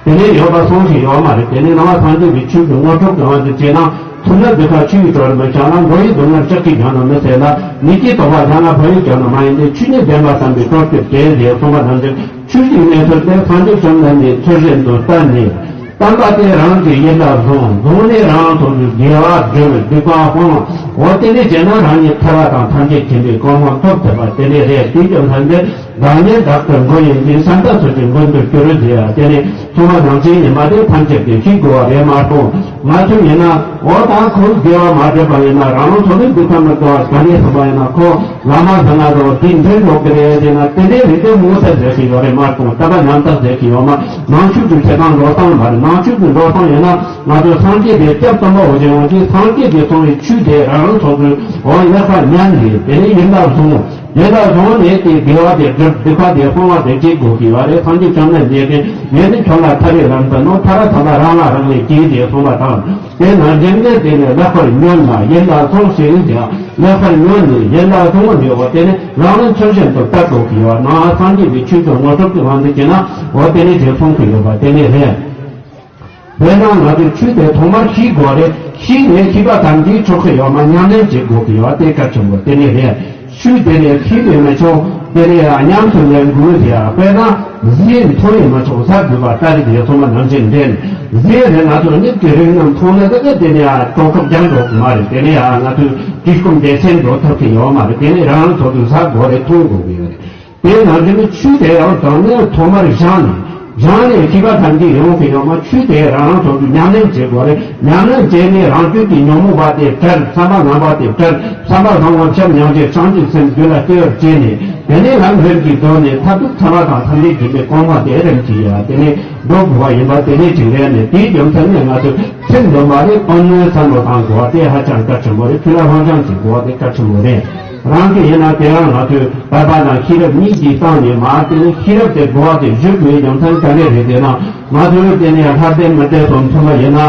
དེ་ནས་ཡོད་པ་སོང་ཞིག་ཡོད་མ་རེད། དེ་ནས་ནང་པ་སངས་རྒྱས་པའི་ཆོས་ཀྱི་དངོས་གྲུབ་ཀྱི་དབང་དུ་བྱས་ན་མཐོང་ན་སྡིག་པ་ཆུ་ཡི་དྲོད་རེད་མི་ཆགས་ན་མགོ་ཡི་སྡུག་བསྔལ་ལྕགས་ཀྱིས་བརྒྱངས་ན་མི་ཟད་ལ་ནད་ཀྱི་དོགས་པ་བཞག་ན་ཕོ་ཡིས་བརྒྱངས་ན་མ་ཡིན་ཏེ་ཆོས་ཉིད་བདེན་པ་བསམ་པའི་སྟོབས་ཀྱིས་བདེ་ཞེས་གསུངས་པ་ནང་བཞིན་ཆོས་ཀྱི་གནས་ཚུལ་དེ་སངས་རྒྱས་བཅོམ་ལྡན་འདས་ཚུལ་བཞིན་དུ་བསྟན་ནས་བསྟན་པ་དེ་རང་གི་ཡིད་ལ་བཟུང་བཟུང་ནས་རང་སོ་སོའི་དགེ་བ་སྒྲུབ་སྡིག་པ་སྤོང་འོ་དེ་ནས་བྱས་ན་རང་ཉིད་ཐར་པ་དང་ཐམས་ཅད་མཁྱེན་པའི་གོ་འཕང་ཐོབ་ཐུབ་པ་དེ་ནས་རེད། དེའི་རྒྱུ་མཚན་དེ། བདག་ཉིད་བདག་གི་མགོན་ཡིན་ཏེ། སེམས་དཔའ་ཚོགས་ཀྱི་མགོན་དུ་གྱུར་ཟེར་ཡ་དེ་ནི་ཚང་མ་ནང་བཞིན་ཡིན་པ་དེ་ཐམས་ཅད་ཀྱིས་ཤེས་དགོས་པ་རེད་མ་གཏོགས་ང་ཚོ་ཡིན་ན་འོ་ད་ཁོང་དགེ་བ་མ་བསྒྲུབས་པ་ཡིན་ན་རང་རང་ཚོ་ནི་སྡིག་པ་མི་དགེ་བ་ག་ནས་སོང་བ་ཡིན་ན་ཁོ་བླ་མ་ཟེར་ན་རོ་དེ་འདྲའི་འགྲོ་གི་རེད་ཟེར་ན་དེ་འདྲའི་རིགས་དེ་ངོ་ཚ་ཟེར་གྱི་ཡོད་རེད་མ་གཏོགས་དད་པ་ཉམས་ཐག་ཟེར་གྱི་ཡོད་མ། ནང་ཆོས་ཀྱི་ཁྱེར་སྟངས་འགྲོ་སྟངས་མ་རེད། ནང་ཆོས་ཀྱི་འགྲོ་སྟངས་ཡིན་ན་ང་ཚོ་སངས་རྒྱས་དེ་སྐྱབས་དམ་པ་འོ་ཅན་འོ་ཅན་སངས་རྒྱས་དེ་གསུངས་པའི་ཆོས་དེ་རང་རང་ཚོ་ཚོའི་འོ་ལེགས་པར་ཉན་ནས་དེ་ནས་ཡིན་ལ་བཟུང་། དེ་ལ་བཟུང་ནས་དེ་དགེ་བ་དེ་སྒྲུབ་སྡིག་པ་དེ་སྤོང་བ་དེ་བྱེད་དགོས་ཀྱི་བ་རེད། སངས་རྒྱས་བཅོམ་ལྡན་འདས་ཀྱིས་ཡོན་ཏན་ཁྱོད་ལ་ཐར་པའི་ལམ་དུ་ནོ། ཐར་པ་ཐར་པ་རང་ལ་རང་ལས་སྐྱེས་ཞེས་གསུངས་པ་དང་། དེ་ནང་བཞིན་གྱི་དེ་ནས་ལེགས་པར་ཉོན་ལ་ཡིད་ལ་ཟུངས་ཤིག་ཀྱང་ལེགས་པར་ཉོན་ནས་ཡིད་ལ་ཟུངས་པ་འདི་འོ་དེ་ནི་རང་ལ་ཚུལ་བཞིན་དུ་ལྟ་དགོས་ཀྱི་བ་ན་སངས་རྒྱས་པའི་ཆོས་ཀྱི་དངོས་གྲུབ་ཀྱི་དབང་དུ་བྱས་ན་འོ་དེ་ནི་རྗེས་མཐོང་གི་ཡོད་པ་དེ་ནི་རེད། དཔེར་ན་ང་ཚོས་ཆོས་དེ་ཐོག་མར་ཤེས་དགོས་རེད། ཤེས་ནས་ཤེས་པ་ཙམ་གྱིས་ཆོག་གི་ཡོད་མ། ཉམས་ལེན་བྱེད་དགོས་ཀྱི་ཡོད་དེ་གལ་ཆེན་པོ་དེ་ནི་རེད། ཆོས་དེ་ནས་ཤེས་ནས་མི་ཆོག་དེ་ནས་ཉམས་སུ་ལེན་དགོས་ཟེར་ཡ། དཔེར་ན་གཟི་མཐོང་ཡང་མི་ཆོག་ཟ་དགོས་པ་ལྟ་རེད་ཡོད་སོང་བ་ནང་བཞིན་རེད། གཟི་རེད་ང་ཚོ་གཉིད་ཀྱི་རིང་ནམ་མཐོང་ན་ད་ག་དེ་ནས་གྲོགས་ཁབ་རྒྱང་འགྲོ་གི་མ་རེད། དེ་ནས་ང་ཚོས་ སྒྲིག་ཁོམ་སྡེ་ཚན་འགྲོ་ཐུབ་ཀྱི་ཡོད་མ་རེད། དེ་ནས་རང་རང་སོ་སོའི་ཟ་དགོས་རེད། འཐུང་དགོས་ཀྱི་ཡོད་རེད། དེ་ནང་བཞིན་ཆུ་དེ་ཡང་དང་ནས་ཐོག་མར་བཞེངས་ནས་བཞེངས་ནས་ཤི་བ་ཐམས་ཅད་ཡོང་གི་ཡོད་མ། ཆུ་དེ་རང་རང་སོ་སོའི་ཉམས་ལེན་བྱེད་དགོས་རེད། ཉམས་ལེན་བྱས་ནས་རང་རྒྱུད་ཀྱི་ཉོན་མོངས་པ་དེ་བྲལ། བསམ་པ་ངན་པ་དེ་བྲལ། བསམ་པ་བཟང་བ་བྱམས་སྙིང་རྗེ་བྱང་ཆུབ་སེམས་རྒྱུད་ལ་སྐྱེ་བར་བྱས་ནས། དེ་ནས་ལམ་ལྷོད་ཀྱིས་འགྲོ་ནས་མཐར་ཐུག་ཐར་པ་དང་ཐམས་ཅད་མཁྱེན་པའི་གོ་འཕང་དེ་རིམ་གྱིས་ཡར་དེ་ནས་འགྲོ་དགོས་པ་ཡིན་པ་དེ་ནས་ཅིག་རེད། ནས་དེའི་རྒྱུ་མཚན་ནི་ང་ཚོས་ཚེ་འདོན་པ་རེད། དཔོན་ནི་བསམ་བློ་བཏང་དགོས་པ་དེ་ཧ་ཅང་གལ་ཆེན་པོ་རེད། ཆོས་ལ་སློབ་སྦྱོང་བྱེད་དགོས་པ་དེ་གལ་ཆེན་པོ་རེད། རང་གི་ཡིན་ན་དེ་རང་ང་ཚོས་བོད་པ་དང་ཤེས་རབ་གཉིས་ཀྱི་སྟེང་ནས་མར་དེ་ནས་ཤེས་རབ་དེ་དགོས་པ་དེ་བཞུགས་དགོས་རྒྱུ་མཚན་ག་འདྲས་རེད་ཟེར་ན། ང་ཚོས་དེ་ནས་ལྷ་ལྡན་མི་ལྡན་སོགས་མཚོན་པ་ཡིན་ན།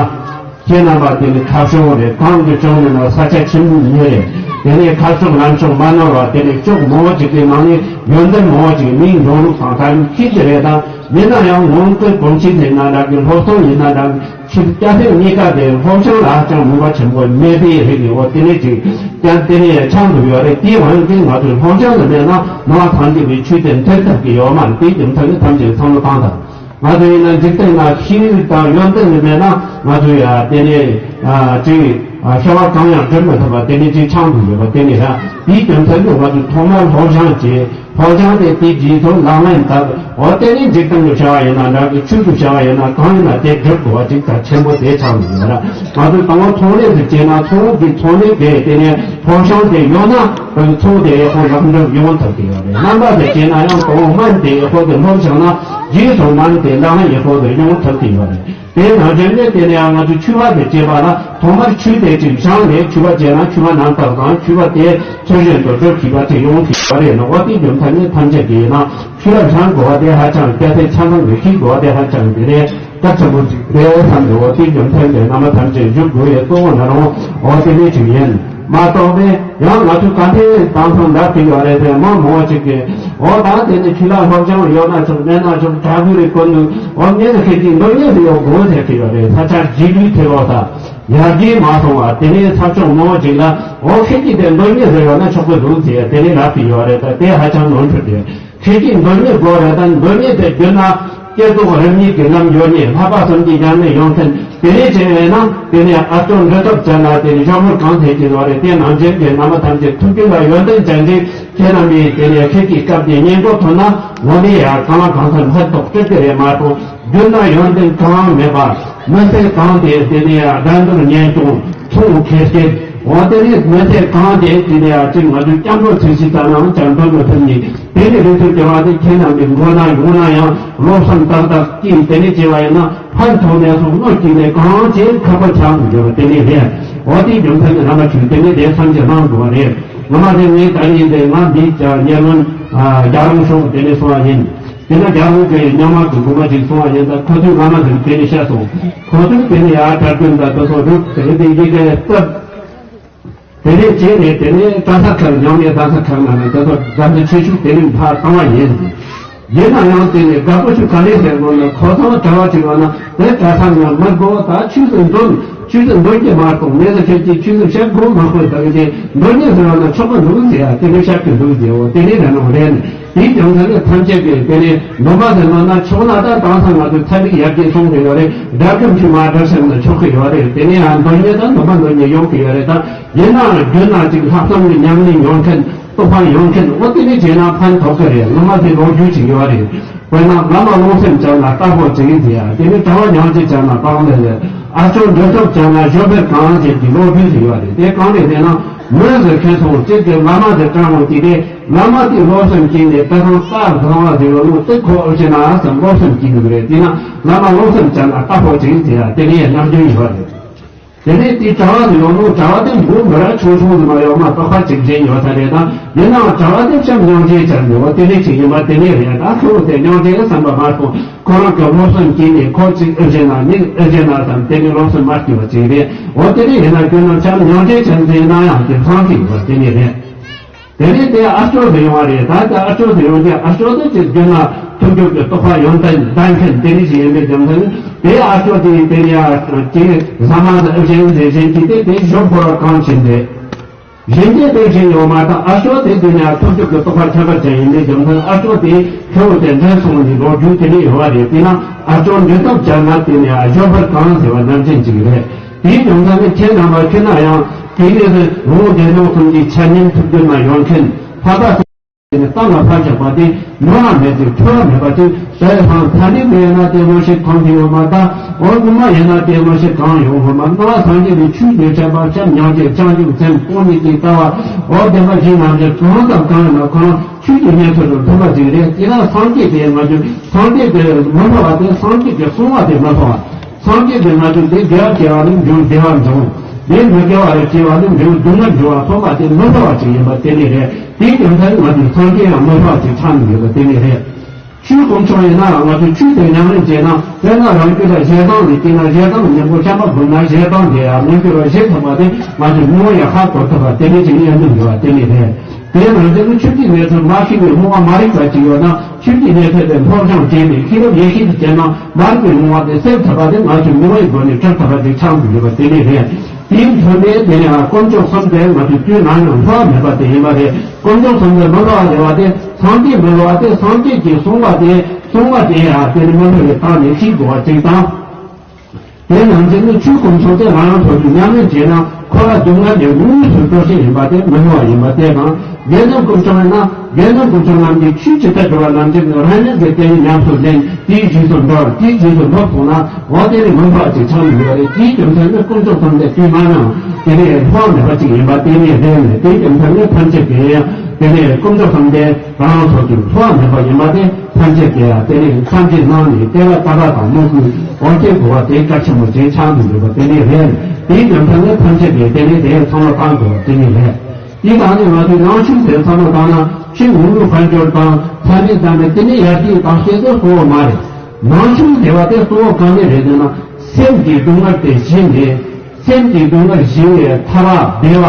ཁྱེད་རྣམ་པ་དེ་ནི་ཁ་བྱང་རེད། གང་གི་བྱང་ཡིན་ན་ས་ཆ་ཆེན་པོ་ཉིད་རེད། དེ་ནས་ཁ་ཕྱོགས་ལམ་ཕྱོགས་མ་ནོར་བ། དེ་ནས་ཕྱོགས་མང་པོ་ཅིག་གི་ནང་ནས་ཡོན་ཏན་མང་པོ་ཅིག་མིང་འདོན་ལུགས་དང་ཐག་ཉེ་ཤོས་དེ་རེད། དང་ཡིན་ན་ཡང་ངོ་མཚར་སྒོམ་ཆེན་ཡིན་ན་འདྲ་གི། སློབ་གསོ་ཡིན་ན་འདྲ་གི། ཆོས་སྐྱ་སེར་གཉིས་ཀ་དེ་སློབ་སྦྱོང་ལ་ཧ་ཅང་མོས་པ་ཆེན་པོ་མེད་པའི་རིགས་ཀྱི་འོ་དེ་ནས་ཅིག་ཀྱང་དེ་ནས་ཆགས་འདུག་ཡོད་རེད། དེའི་དབང་གིས་ང་ཚོས་སློབ་སྦྱོང་ལ་མེད་ན་ནང་པ་སངས་རྒྱས་པའི་ཆོས་དེ་མཐུན་ཐུབ་ཀྱི་ཡོད་མ་རེད། དེའི་རྒྱུ་མཚན་ནི་ཐམས་ཅད་བསམ་བློ་བཏང་དང་། ང་ཚོ་ཡིན་ན་འཇིག་རྟེན་ན་ཤེས་ཡོན་དང་ཡོན་ཏན་དེ་མེད་ན་ང་ཚོ་ཡ་དེ་ནས་ཅིག་བྱ་བ་གང་ཡང་སྒྲུབ་མི་ཐུབ་པ་དེ་ནས་ཅིག་ཆགས་འདུག་ཡོད་པ་དེ་ནས་ར། དེའི་རྒྱུ་མཚན་གྱིས་ང་ཚོས་ཐོག་མར་སློབ་སྦྱོང་བྱེད། སློབ་སྦྱོང་དེ་དེའི་རྗེས་སུ་ལག་ལེན་བསྟར། འོ་དེ་ནས་འཇིག་རྟེན་གྱི་བྱ་བ་ཡིན་ན་འདྲ་གི། ཆོས་ཀྱི་བྱ་བ་ཡིན་ན་གང་ཡིན་ན་དེ་སྒྲུབ་དགོས་པ་ཅིག་གལ་ཆེན་པོ་དེ་ཆགས་འདུག་ཡོད་ར། ང་ཚོས་དང་པོ་ཚོང་ལས་སུ་བྱས་ན་ཚོང་གི་ཚོང་ལས་དེ་དེ་ནས་སློབ་སྦྱོང་དེ་ཡོད་ན་ཚོང་དེ་ཡག་པོ་ལེགས་འགྲུབ་ཡོང་ཐུབ་ཀྱི་ཡོད་རེད། རྣམ་པ་དེ་བྱས་ན་ཡང་དང་པོ་སྨན་དེ་ཡག་པོ་དེ་སློབ་སྦྱོང་ན་རྗེས་སུ་སྨན་དེ་ལག་ལེན་ཡག་པོ་དེ་ཡོང་ཐུབ་ཀྱི་ཡོད་རེད། དེ་ནང་བཞིན་ནས་དེ་ནས་ང་ཚོས་མཆོད་པ་དེ་བྱེད་པ་ལ་ཐོག་མར་ཆོས་དེ་ཅིག་བཞེངས་ནས་མཆོད་པ་བྱས་ན་མཆོད་པ་རྣམ་དག་དང་མཆོད་པ་དེ་ཚུལ་བཞིན་དུ་སྒྲུབ་ཤེས་པ་དེ་ཡོང་ཐུབ་པ་རེད། ནོ་བ་དེའི་རྒྱུ་མཚན་ནི་ཐམས་ཅད་ཀྱི་ཡིན་ན་ཆོས་ལ་བཞེངས་དགོས་པ་དེ་ཧ་ཅང་སྐྱ་སེར་ཆ་ཚང་གི་ཤེས་དགོས་པ་དེ་ཧ་ཅང་དེ་རེད། སྐབས་ཆེན་པོ་ཅིག་རེད་བསམ་འདུག་འོ་དེའི་རྒྱུ་མཚན་དེ་རྣམ་པ་ཐམས་ཅད་བཞུགས་དགོས་ཡས་གཙོ་བོ་ན་རུང་འོ་དེ་ནས་ཅིག་ཡིན་མ་གཏོགས་པས། ཡང་ང་ཚོས་ག་འདྲའི་དེང་སང་འདྲ་དེ་ཡོད་རེད་དེ། མང་མང་བ་ཅིག་གིས་འོ་ད་དེ་ནི་ཆོས་ལ་སློབ་སྦྱོང་ཡོད་ན་ཆོག་མེད་ན་ཆོག་གྲྭ་གུ་རེ་བསྐོར་འདུག་འོ་ངས་ཁྱེད་ཀྱི་མདོ་སྨད་དུ་ཡོད་དགོས་ཟེར་གྱི་ཡོད་རེད། ས་ཆ་རྗེས་ལུས་ཐེབས་ལོ་ད་ཡར་རྒྱས་མ་སོང་བ། དེ་ནས་ས་ཕྱོགས་མང་བ་ཅིག་ལ་འོ་ཁྱེད་ཀྱི་དེ་མདོ་སྨད་དུ་ཡོད་ན་ཆོག་གི་འདུག་ཟེར་དེ་ནས་ལབ་ཀྱི་ཡོད་རེད། ད་དེ་ཧ་ཅང་ནོར་འཁྲུལ་རེད། ཁྱེད་ཀྱིས་མདོ་སྨད་དགོས་རེད། ད་མདོ་སྨད་དེ་བརྒྱུད་ན་བསྐྱེད་རྫོགས་རིམ་གཉིས་ཀྱི་ལམ་ཡོད་ནས་ལྷག་པ་བསམ་གྱིས་ཀྱང་ནས་ཡོང་མཁན་དེ་ནས་བྱས་ཡོད་ན་དེ་ནས་ཨ་སྐྱོ་འདྲི་ཐབས་བྱས་ན་དེ་ནས་ཞོགས་པར་གང་ཐད་ཀྱི་ཡོད་རེད། དེ་ནང་བཞིན་གྱི་རྣམ་པ་ཐམས་ཅད་ཐུགས་རྒྱུད་ལ་ཡོན་ཏན་ཅན་ཅིག་ཁྱེད་རྣམ་པས་དེ་ནས་ཁྱེད་ཀྱི་སྐབས་དེ་སྙན་གོ་ཐོན་ན་ངོ་མས་ཡང་གང་ལ་གང་འཚམ་ལྷན་ཐོག་སྤྲོད་ཀྱི་རེད་མ་གཏོགས། རྒྱུད་ན་ཡོན་ཏན་གང་མེད་པ། མི་ཚེ་གང་དེ་དེ་ནས་དགྲ་འདུལ་གཉེན་སྐྱོང་ཚོང་ཁེ་སྐྱེད། འོ་དེ་ནས་མི་ཚེ་གང་དེ་དེ་ནས་ཅིག་ང་ཚོའི་སྐྱབས་འགྲོ་ཚུལ་ཤིང་ཙམ་ལའང་ཅང་འདོན་མི་ཐུབ་ནས། དེ་ནས་རིགས་ཚོ་སྐྱེ་བ་དེ་ཁྱེད་རྣམས་ཀྱི་མགོ་ན་ཡོང་ན་ཡང་བློ་བཟང་ཏག་ཏག་གིས་དེ་ནས་སྐྱེ་བ་ཡིན་ན་ཕན་ཐོགས་ནས་སོང་གནོད་སྐྱེལ་ནས་གང་ཅིའི་ཁག་པོ་ཆགས་འདུག་ཡོད་པ་དེ་ནས་རེད། འོ་དེའི་རྒྱུ་མཚན་ནི་རྣམ་པ་ཚོས་དེ་ནས་དེ་བསམ་གྱིས་ལང་དགོས་པ་རེད། ངོ་མ་དེ་ངས་ད་རེས་དེ་ང་འདི་ཉེ་སྔོན་རྒྱལ་དབང་ཤོག་དེ་ནས་སོང་བ་ཡིན། དེ་ན་རྒྱལ་དབང་གི་རྙིང་མ་གི་དགོན་པ་ཅིག་སོང་བ་ཡིན་ད་ཁོ་ཚོས་བླ་མ་དེ་དེ་ནས་བཤད་སོང་། ཁོ་ཚོས་དེ་ནས་ཡར་གྲྭ་རྒྱུན་དང་དེ་ཚོ་རུབ་དེ་དེ་ཡི་གེ་བཏབ། དེ་ནས་བྱས་ནས་དེ་ནས་གྲྭ་ས་ཁག་ཉམས་ལེན་གྲྭ་ས་ཁག་ནང་ནས་དེ་ཚོ་དགའ་མཛོད་ཆེ་ཤོས་དེ་ནས་ཕར་བཏང་བ་ཡིན། ཡིན་ན་ཡང་དེ་ནས་དགའ་པོ་ཆུ་ག་ལེ་ཟེར་དགོས་ན་ཁོ་ཚང་གྲྭ་བ་ཅིག་ཡོད་ན་དེ་གྲྭ་ས་ནང་མི་དགོས་ད་ཆོས་སུ་འདོན་ཆོས་སུ་འདོན་གྱི་མ་གཏོགས་མེད་ལ་ཁྱེད་ཀྱིས་ཆོས་སུ་བཤད་དགོས་མ་དགོས་ད་གི་དེ་འདོན་ཉེ་ཟེར་བ་ན་ཆོག་གི་འདུག་ཟེར་ཡ་དེ་ནས་བཤད་ཀྱི་འདུག་ཟེར་འོ་དེ་ནས་རེད་ནོ་རེད་ནས། དེའི་རྒྱུ་མཚན་ནི་ཐམས་ཅད་ཀྱིས་དེ་ནས་འདོན་པ་ཟེར་ན་ན་ཆོག་ན་ད་དེང་སང་ང་ཚོས་ཚན་རིག་ཡར་རྒྱས་སོང་རེད་ཡོད་རེད། སྒྲ་སྒྲུབ་ཆུ་མ་སྒྲུབ་ཟེར་ན་ཆོག་གི་ཡོད་རེད། དེ་ནས་ཡང་འདོན་ཉེ་དང་འདོན་པ་འདོན་ཉེ་ཡོང་གི་ཡོད་རེད། ད་ཡིན་ནའང་རྒྱུན་ན་ཅིག་ལྷག་བསམ་གྱི་ཉམས་ལེན་ཡོང་མཁན་རྟོགས་པ་ཡོང་མཁན་འོ་དེ་ནས་བྱས་ན་ཕན་ཐོགས་ཀྱི་རེད། སློབ་མ་དེ་ལོ་རྒྱུས་ཅིག་ཡོད་རེད། དཔེར་ན་བླ་མ་རླུང་སེམས་བྱས་ན་རྟ་ཕོ་བྱེད་ཀྱི་ཟེར་ཡ་དེ་ནས་གྲྭ་བ་ཉང་གཅིག་བྱས་ན་སྤང་ལེ་ལེ་ཨ་ཅོ་འདྲེ་ཐོབ་བྱས་ན་ཞོ་བེར་གང་ཅེས་ཀྱི་ལོ་རྒྱུས་ཤིག་ཡོད་རེད། དེ་གང་རེད་ཟེར་ན་མོས་ཟེར་མཁན་སོང་ཅིག་གི་བླ་མ་དེ་སྤྲང་བོ་དེ་རེད། བླ་མ་དེ་བློ་སེམས་སྐྱིད་ནས་ད་ཐང་ས་བཟང་བ་ཟེར་བ་ལུང་དེ་ཁོ་ཨེ་བྱེད་ན་བསམ་བློ་སེམས་སྐྱིད་ནི་རེད། དེས་ན་བླ་མ་བློ་སེམས་བྱས་ན་ལྟ་ཕོག་ཅིག་ཟེར་ཡ་དེ་ནས་ནམ་རྒྱུན་ཡོད་རེད། དེ་ནས་དེ་གྲྭ་བ་དེ་ཡོང་ནོ་གྲྭ་བ་དེ་མགོ་མི་ར་ཆུང་ཆུང་དུ་མ་ཡོང་མ་རྟོགས་པ་གཅིག་ཅན་ཡོད་ས་རེད། ད་ཡིན་ནའང་གྲྭ་བ་དེ་བྱམས་སྙིང་རྗེ་ཅན་ཡོད་དེ་ནས་ཅིག་ཡིན་པ་དེ་ནས་རེད། ད་ཁོ་བོ་དེ་སྙིང་རྗེ་བསམ་པ་མ་སོང་ཁོ་རང་གི་བློ་སེམས་སྐྱིད་ནས་ཁོ་གཅིག་ཨེ་བྱེད་ན་མི་ཨེ་བྱེད་ན་བསམ་དེ་ནས་བློ་སེམས་མ་སྐྱིད་པ་ཅིག་རེད། འོ་དེ་ནས་ཡིན་ན་ཁྱོད་རང་བྱམས་སྙིང་རྗེ་ཅན་ཟེར་ན་ཡང་དེ་ཚང་གི་ཡོད་དེ་ནས་རེད། དེ་ནས་དེ་ཨ་ཅོ་ཟེར་ཡོང་བ་རེད། ད་ལྟ་ཨ་ཅོ་ཟེར་ཡོང་དུས་ཨ་ཅོ་དེ་ཅིག་རྒྱུན་ལ་ཐུགས་རྒྱུད་ཀྱི་རྟོགས་པ་ཡོན་ཏན་ལྡན་མཁན་དེ་འདྲ་ཞིག་ཡིན་པའི་རྒྱུ་མཚན་དེ་ཨ་ཅོ་དེ་དེ་ནས་ཡ་ཅིག་ཟ་མ་ཟ་གཞན་ཟེར་གཞན་གྱིས་དེ་དེ་ཞོ་ཕོར་བ་གང་བྱིན་ཏེ། གཞན་གྱིས་དེ་བཞིན་ཡོང་མ་ཐག་ཨ་ཅོ་དེ་དེ་ནས་ཐུགས་རྒྱུད་ཀྱི་རྟོགས་པ་ཁྱད་པར་ཅན་ཡིན་པའི་རྒྱུ་མཚན་ཨ་ཅོ་དེ་ཁྱེའུ་དེ་འདྲེན་སོང་ནས་ལོ་རྒྱུས་དེ་འདྲ་ཡོང་བ་རེད། དེས་ན་ཨ་ཅོ་འདྲེན་ཐབས་བྱས་ན་དེ་ནས་ཞོ་ཕོར་གང་ཟེར་བ་ནང་བཞིན་ཅིག་རེད། དེའི་རྒྱུ་མཚན་ནི་ཁྱེད་རྣམ་པ་ཁྱེད་ན་ཡང་། དེ་ནས་རི་བོ་དགེ་སློང་གསུམ་གྱི་ཆ་མཉམ་ཐུབ་རྒྱུ་ན་ཡོན་ཏན་ཕ་མ་གསུམ་གཏན་ལ་ཕབ་བཞག་པ་དེ་ནོར་བ་མེད་ཅིང་འཕྲོ་བ་མེད་པ་ཅིག་ཟེར་དང་། ཐ་ནི་མེད་ན་དེ་མངོན་ཤེས་གང་གིས་ཡོང་མ་ལྟ། འོ་ནུ་མ་ཡིན་ན་དེ་མངོན་ཤེས་གང་ཡོང་ངོ་མ། སྣང་བ་སངས་རྒྱས་པའི་ཆོས་ཉིད་ཆེན་པོ་སྐྱབས་མྱང་འདས་བྱང་ཆུབ་སེམས་སྟོང་ཉིད་ཀྱི་ལྟ་བ། འོ་བདེན་པ་བཞི་རྣམ་འབྱེད་གང་དང་གང་ཡིན་ན་གང་ཆོས་ཀྱི་གནས་ཚུལ་དུ་མཐོང་བ་ཅིག་རེད། དེ་ན་སངས་རྒྱས་དེ་ང་ཚོས་སངས་རྒྱས་དེ་མི་སླུ་བ་དེ་སངས་རྒྱས་ཀྱི་གསུང་བ་དེ་མི་སླུ་བ། སངས་རྒྱས་དེ་ང་ཚོས་དེ་དགེ་བ་སྐྱེ་བ་ནི་འབྱུང་བདེ་བ་འབྱུང་། དེ་མི་དགེ་བ་རེ་སྐྱེ་བ་ནི་འབྱུང་སྡུག་བསྔལ་འབྱུང་བ་མཐོང་བ་དེ་མི་སླུ་བ་ཅིག་ཡིན་པ་དེ་ནི་རེད། དེའི་རྒྱུ་མཚན་ང་ཚོས་སངས་རྒྱས་ཡང་མི་སླུ་བ་ཅིག་ཆགས་ནས་ཡོད་པ་དེ་ནི་རེད། ཆོས་དཀོན་མཆོག་ཡིན་ན་ང་ཚོས་ཆོས་དེ་ཉམས་ལེན་བྱས་ན། དཔེར་ན་རང་རྒྱུད་ལ་ཞེ་སྡང་ལས་སྐྱེས་ན་ཞེ་སྡང་གི་གཉེན་པོ་ཤམ་བུ་ན་ཞེ་སྡང་དེ་ཡང་མི་འགྱུར་བ་ཞི་ཐུབ་པ་དེ་ང་ཚོས་མི་དབང་ཡང་ཧ་གོ་ཐུབ་པ་དེ་ནི་ཅིག་ཡོན་ཏན་ཡོད་པ་དེ་ནི་རེད། དེའི་ནང་བཞིན་དུ་ཆོས་ཀྱི་གནས་ཚུལ་མ་ཤེས་པའི་སློབ་མ་མ་རིག་པ་ཅིག་ཡོད་ན། ཆོས་ཀྱི་གནས་ཚུལ་དེ་སློབ་སྦྱོང་བྱས་ནས་ཤེས་རབ་ཡེ་ཤེས་ཀྱི་རྐྱེན་ནམ་མ་རིག་པའི་སློབ་མ་དེ་སེལ་ཐུབ་པ་དེ་ང་ཚོས་མི་དབང་སྒོ་ནས་སྒྲུབ་ཐུབ་པ་དེ་ཆགས་འདུག་ཡོད་པ་དེ་ནི་རེད། དེའི་མཚོན་པའི་དེ་ནི་དཀོན་མཆོག་གསུམ་དེ་ང་ཚོས་དུས་ནམ་ཡང་སླུ་བ་མེད་པ་དེ་ཡིན་པ་རེད། དཀོན་མཆོག་གསུམ་དེ་མི་སླུ་བ་རེད་བ། དེ་སངས་རྒྱས་མི་སླུ་བ་དེ་སངས་རྒྱས་ཀྱིས་གསུངས་པ་དེ་གསུངས་པ་དེ་ཡང་དེ་ནི་མི་སླུ་བའི་སྟེང་ནས་ཤེས་དགོས་པ་ཅིག་དང་། དེ་ནང་བཞིན་དུ་ཆོས་དཀོན་མཆོག་དེ་རང་རང་སོ་སོས་ཉམས་ལེན་བྱས་ན་འཁོར་བ་སྡུག་བསྔལ་ནས་དངོས་སུ་སྐྱོབ་བྱེད་ཡིན་པ་དེ་མི་སླུ་བ་ཡིན་པ་དེ་དང་། དགེ་འདུན་དཀོན་མཆོག་ཡིན་ན་དགེ་འདུན་དཀོན་མཆོག་རྣམས་ཀྱིས་ཆོས་ཇི་ལྟར་སྒྲུབ་པ་ནང་བཞིན་དུ་རང་ཉིད་ཀྱི་དེ་ཉིད་ཉམས་སུ་ལེན། དེའི་རྗེས་སུ་འགྲོ། དེའི་རྗེས་སུ་འགྲོ་སོང་ན་འོ་དེ་ནི་མི་སླུ་བ་ཅིག་ཆགས་ནས་ཡོད་རེད། དེའི་རྒྱུ་མཚན་ནི་དཀོན་མཆོག་གསུམ་དེ་དུས་ནམ་ཡང་དེ་ནི་སླུ་བ་མེད་པ་ཅིག་ཡིན་པ་དེ་ནི་རེད། དེའི་རྒྱུ་མཚན་ནི་ཐམས་ཅད་ཀྱིས་ཡང་དེ་ནི་དཀོན་མཆོག་གསུམ་དེ་རང་རང་སོ་སོས་སླུ་བ་མེད་པ་ཡིན་པ་དེ་ཐམས་ཅད་ཀྱིས་ཡང་དེ་ནི་བསམ་གཞིག་གནང་ནས་དེ་ལ་དད་པ་དང་མོས་གུས་འོ་སྐྱེ་དགོས་པ་དེ་གལ་ཆེན་པོ་ཅིག་ཆགས་འདུག་ཡོད་པ་དེ་ནི་རེད། དེའི་རྒྱུ་མཚན་ནི་ཐམས་ཅད་ཀྱིས་དེ་ནི་དེ་བསམ་བློ་བཏང་དགོས་པ་དེ་ནི་རེད། དེའི་སྟེང་ནས་ང་ཚོས་ནང་ཆོས་དེ་བསམ་བློ་བཏང་ན་ཆོས་ངོ་བོའི་དཔལ་འབྱོར་དང་ཚད་མེད་ཙམ་ནས་དེ་ནི་ཡར་རྒྱས་དང་སྐྱེ་སྲིད་གཙོ་བོ་མ་རེད། ནང་ཆོས་ཟེར་བ་དེ་གཙོ་བོ་གང་ནས་རེད་ཟེར་ན། སེམས་ཀྱི་སྡུག་བསྔལ་དེ་ཞི་ནས། སེམས་ཀྱི་སྡུག་བསྔལ་ཞི་བའི་ཐར་པ་བདེ་བ་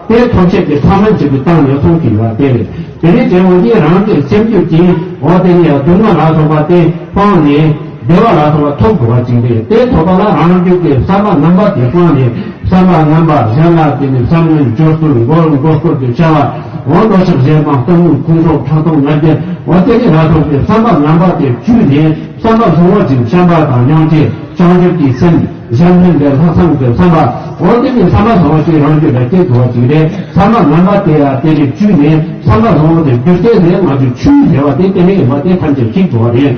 དེ་ཐོབ་བྱེད་ཀྱི་ཐབས་ལམ་ཅིག་གི་སྟེང་ནས་གསུངས་ཀྱི་ཡོད་པ་དེ་རེད། དེ་ནི་དེ་འོ་དེ་རང་གི་སེམས་རྒྱུད་ཀྱི་འོ་དེ་ནི་ཡང་སྡུག་བསྔལ་ལ་སོགས་པ་དེ་སྤངས་ནས་བདེ་བ་ལ་སོགས་པ་ཐོབ་དགོས་པ་ཅིག་རེད། དེ་ཐོབ་པ་ལ་རང་རྒྱུད་ཀྱི་བསམ་པ་ངན་པ་དེ་སྤངས་ནས། བསམ་པ་ངན་པ་གཞན་ལ་དེ་ནི་བསམ་ངན་སྦྱོར་སྐུར་མགོ་མགོ་སྐོར་གྱི་བྱ་བ། འོ་འདོད་ཆགས་ཞེ་སྡང་གཏི་མུག་ཁོང་ཁྲོ་ཕྲག་དོག་ང་རྒྱལ་འོ་དེ་ནི་ལ་སོགས་པའི་བསམ་པ་ངན་པ་དེ་བཅུས་ནས། བསམ་པ་བཟང་བོ་ཅིག་བྱམས་པ་དང་སྙིང་རྗེ་བྱང་ཆུབ་ཀྱི་སེམས་གཞན་ཕན་པའི་ལྷག་བསམ་གྱི་བསམ་པ། འོ་དེ་ནི་བསམ་པ་བཟང་བོ་ཅིག་རང་རྒྱུད་ལ་སྐྱེ་དགོས་པ་ཅིག་རེད། བསམ་པ་ངན་པ་དེ་ཡང་དེ་ནི་བཅུས་ནས་བསམ་པ་བཟང་བོ་དེ་བསྒྱུར་ཏེ་ནས་ང་ཚོས་ཆོས་ཟེར་བ་དེ་དེ་ནི་ཡིན་པ་དེ་ཐམས་ཅད་ཤེས་དགོས་པ་རེད།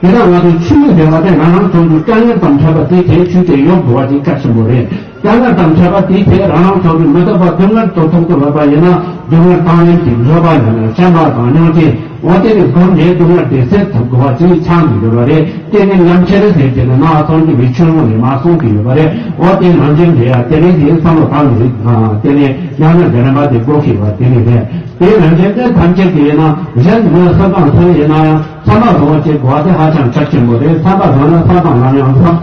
དེ་དག་ང་ཚོས་ཆོས་ཟེར་བ་དེ་རང་རང་སོ་སོའི་དཀའ་ངལ་དང་འཕྲད་པ་དེ་དེའི་ཆོས་དེ་ཡོང་དགོས་པ་ཅིག་གལ་ཆེན་པོ་རེད། དཀའ་ངལ་དང་འཕྲད་པ་དེའི་ཐད་རང་རང་ཚོ་གི་མི་ཐུབ་པ་སྡུག་བསྔལ་དུ་ཐུག་ཏུ་ལོག་པ་ཡིན་ན་སྡུག་བསྔལ་དང་ལེན་གྱི་བཟོད་པ་ཡིན་ན་བྱམས་པ་དང་སྙིང་རྗེ་འོ་དེ་ནི་སྒོམ་ནས་སྡུག་བསྔལ་དེ་སེལ་ཐུབ་དགོས་པ་ཅིག་ཆགས་འདུག་ཡོད་པ་རེད། དེ་ནི་ཉམས་ཆེ་རེད་ཟེར་གྱི་ནི་ནང་སངས་རྒྱས་པའི་ཆོས་ལུགས་ནས་མ་གསུངས་ཀྱི་ཡོད་པ་རེད། འོ་དེ་ནང་བཞིན་རེད་ཡ། དེ་རིང་དེའི་བསམ་བློ་བཏང་ནས་དེ་ནི་ཉམས་ལེན་གྱི་རིམ་པ་དེ་འགོ་ཁྲིད་པ་དེ་ནི་རེད། དེ་ནང་བཞིན་དེ་ཐམས་ཅད་ཀྱི་ཡིན་ན་གཞན་མི་སུ་དང་སུ་ཡིན་ན་ཡང་། བསམ་པ་བཟང་བོ་ཅིག་དགོས་པ་དེ་ཧ་ཅང་གལ་ཆེན་པོ་རེད། བསམ་པ་བཟང་ན་བསམ་སྟངས་ངན་ཡང་བཟང་།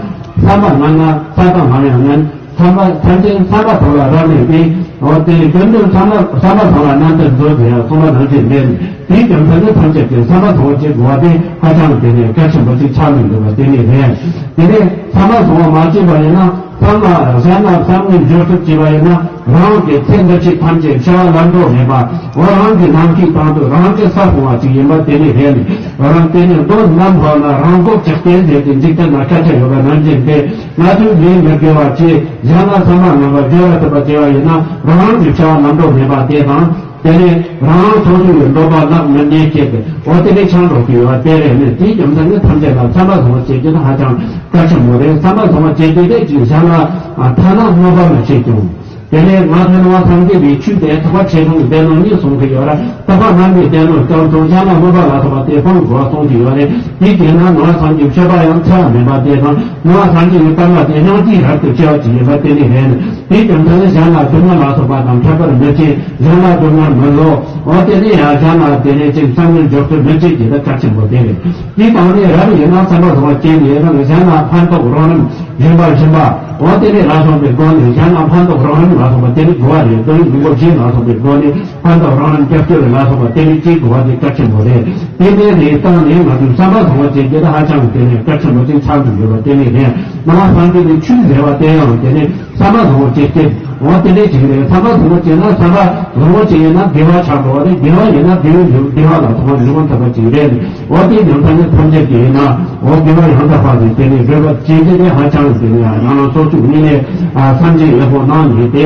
བསམ་པ་ངན་ན་བསམ་སྟངས་ངན་ཡང་ངན། བསམ་པ་ཐམས་ཅད་བསམ་པ་བཟང་ལ་རག་ལས་པས། འོ་དེ་རྒྱུ་མཐུན་བསམ་པ་བསམ་པ་བཟང་ལ་རྣམ་དཔྱོད་མཛོད་ཟེར་ཡང་གསུངས་པ་ནང་བཞིན་མེད། དེའི་རྒྱུ་མཚན་ནི་ཐམས་ཅད་ཀྱི་བསམ་པ་བཟང་བོ་ཅིག་དགོས་པ་དེ་ཧ་ཅང་དེ་ནས་གལ་ཆེན་པོ་ཅིག་ཆགས་ནས་འདུག་པ་དེ་ནི་རེད། དེ་ནས་བསམ་པ་བཟང་བོ་མ་སྐྱེས་པ་ཡིན་ན། བསམ་པ་གཞན་ལ་བསམ་ངན་སྦྱོར་ཐུབ་བྱས་པ་ཡིན་ན། རང་གི་ཚེ་འདི་ཕྱི་ཐམས་ཅད་འཆི་བ་ལམ་འགྲོ་མེད་པ། འོ་རང་གི་ནམ་མཁའི་སྟེང་དུ་རང་གི་ས་ཕུང་བ་ཅིག་ཡིན་པ་དེ་ནི་རེད། རང་དེ་ནི་རྡོ་ནམ་ཕོག་ན་རང་མགོ་ལྕགས་ལྟེ་ཟེར་ཏེ་འཇིག་རྟེན་ན་སྐད་ཆ་ཡོད་པ་ནང་བཞིན་ཏེ། ང་ཚོས་ལས་མི་དགེ་བ་བྱས་གཞན་ལ་བསམ་པ་ངན་པ་སྦྱོར་བ་ཐུབ་པ་བྱས་པ་ཡིན་ན་རང་རང་གི་འཆི་བ་ལམ་འགྲོ་མེད་པ་དེ་དང་། དེ་ནས་རང་སོ་སོ་ཡི་འདོད་པ་ལག་མི་ཉེས་ཁྱེད་དེ་འོ་དེ་ནས་ཆང་འགྲོ་གི་ཡོད་པ་དེ་རེད། ནས་དེའི་རྒྱུ་མཚན་ནི་ཐམས་ཅད་ལ་བསམ་པ་བཟང་བོ་བྱེད་རྒྱུ་དེ་ཧ་ཅང་གལ་ཆེན་པོ་རེད། བསམ་པ་བཟང་བོ་བྱེད་རྒྱུ་དེ་ཅིག་གཞན་ལ་ཐ་ན་གནོད་པ་མི་བྱེད་ཀྱང་། དེ་ནས་ང་ཚོའི་ནང་སངས་རྒྱས་པའི་ཆོས་དེ་ཐེག་པ་ཆེ་ཆུང་གི་སྡེ་སྣོད་གཉིས་གསུངས་ཀྱི་ཡོད་ར། ཐེག་པ་དམའ་བའི་སྡེ་སྣོད་སྐབས་སུ་གཞན་ལ་གནོད་པ་ལ་སོགས་པ་དེ་སྤང་དགོས་གསུངས་ཀྱི་ཡོད་རེད། དེའི་རྗེས་ན་ནང་སངས་རྒྱས་མཆོད་པ་ཡང་འཚེ་བ་མིན་པ་དེ་དང་ནང་སངས་རྒྱས་ཀྱི་བསྟན་པ་དེ་སྙིང་རྗེའི་རབ་ཏུ་ཕྱེ་བ་ཅིག་ཡིན་པ་དེ་ནི་རེད། དེའི་རྒྱུ་མཚན་ནི་གཞན་ལ་སྡུག་བསྔལ་ལ་སོགས་པ་དང་འཕྲད་པར་མི་བྱེད། གཞན་ལ་སྡུག་བསྔལ་མི་བཟོ། འོ་དེ་ནི་ཡང་གཞན་ལ་དེ་ནས་ཅིག་བསམ་ངན་སྦྱོར་ཚུལ་མི་བྱེད་ཀྱི་དེ་གལ་ཆེན་པོ་དེ་རེད། དེའི་སྟེང་ནས་རབ་ཡིན་ན་བསམ་པ་བཟང་བ་སྐྱེས་ནས་རང་གཞན་ལ་ཕན་ཐོགས་རོགས་རམ་སྦྱིན་པ་སྦྱིན་པ། འོ་དེ་ནས་ལ་སོགས་པའི་སྒོ་ནས་གཞན་ལ་ཕན་ཐོགས་རོགས་རམ་ལ་སོགས་པ་དེ་ནི་དགོས་པ་རེད། དོན་མི་དགོས་བཞིན་ལ་སོགས་པའི་སྒོ་ནས་ཕན་ཐོགས་རོགས་རམ་རྒྱབ་སྐྱོར་ལ་སོགས་པ་དེ་ནི་ཅིག་དགོས་པ་དེ་གལ་ཆེན་པོ་རེད། དེ་ནས་དེའི་སྟེང་ནས་ང་ཚོས་བསམ་པ་བཟང་བ་བྱེད་རྒྱུ་དེ་ཧ་ཅང་དེ་ནས་གལ་ཆེན་པོ་ཅིག་ཆགས་འདུག་ཡོད་པ་དེ་ནི་རེད། ནང་པ་སངས་རྒྱས་ཀྱི་ཆོས་ཟེར་བ་དེ་ཡང་དེ་ནི་བསམ་པ་བཟང་བོ་བྱེད་ཀྱི། འོ་དེ་འདྲའི་ཅིག་རེད། བསམ་པ་བཟང་བོ་བྱས་ན་བསམ་པ་བཟང་བོ་ཅིག་ཡིན་ན་དགེ་བ་ཆགས་འགྲོ་བ་རེད། དགེ་བ་ཡིན་ན་དགེ་བའི་ལེའུ་བདེ་བ་ལ་ཐོག་མ་འཇུག་པ་ཐོབ་པ་ཅིག་རེད། འོ་དེའི་རྒྱུ་མཚན་ནི་ཐམས་ཅད་ཀྱི་ཡིན་ན་འོ་དགེ་བ་ཡང་དག་པ་རེད། དེ་ནི་བཟོད་པ་བྱེད་ཀྱི་དེ་ཧ་ཅང་དེ་ནི་ཡང་ནང་ལ་སོ་བཅུ་གཉིས་ནས་ཐམས་ཅད་ཡག་པོ་གནང་ནས་དེ།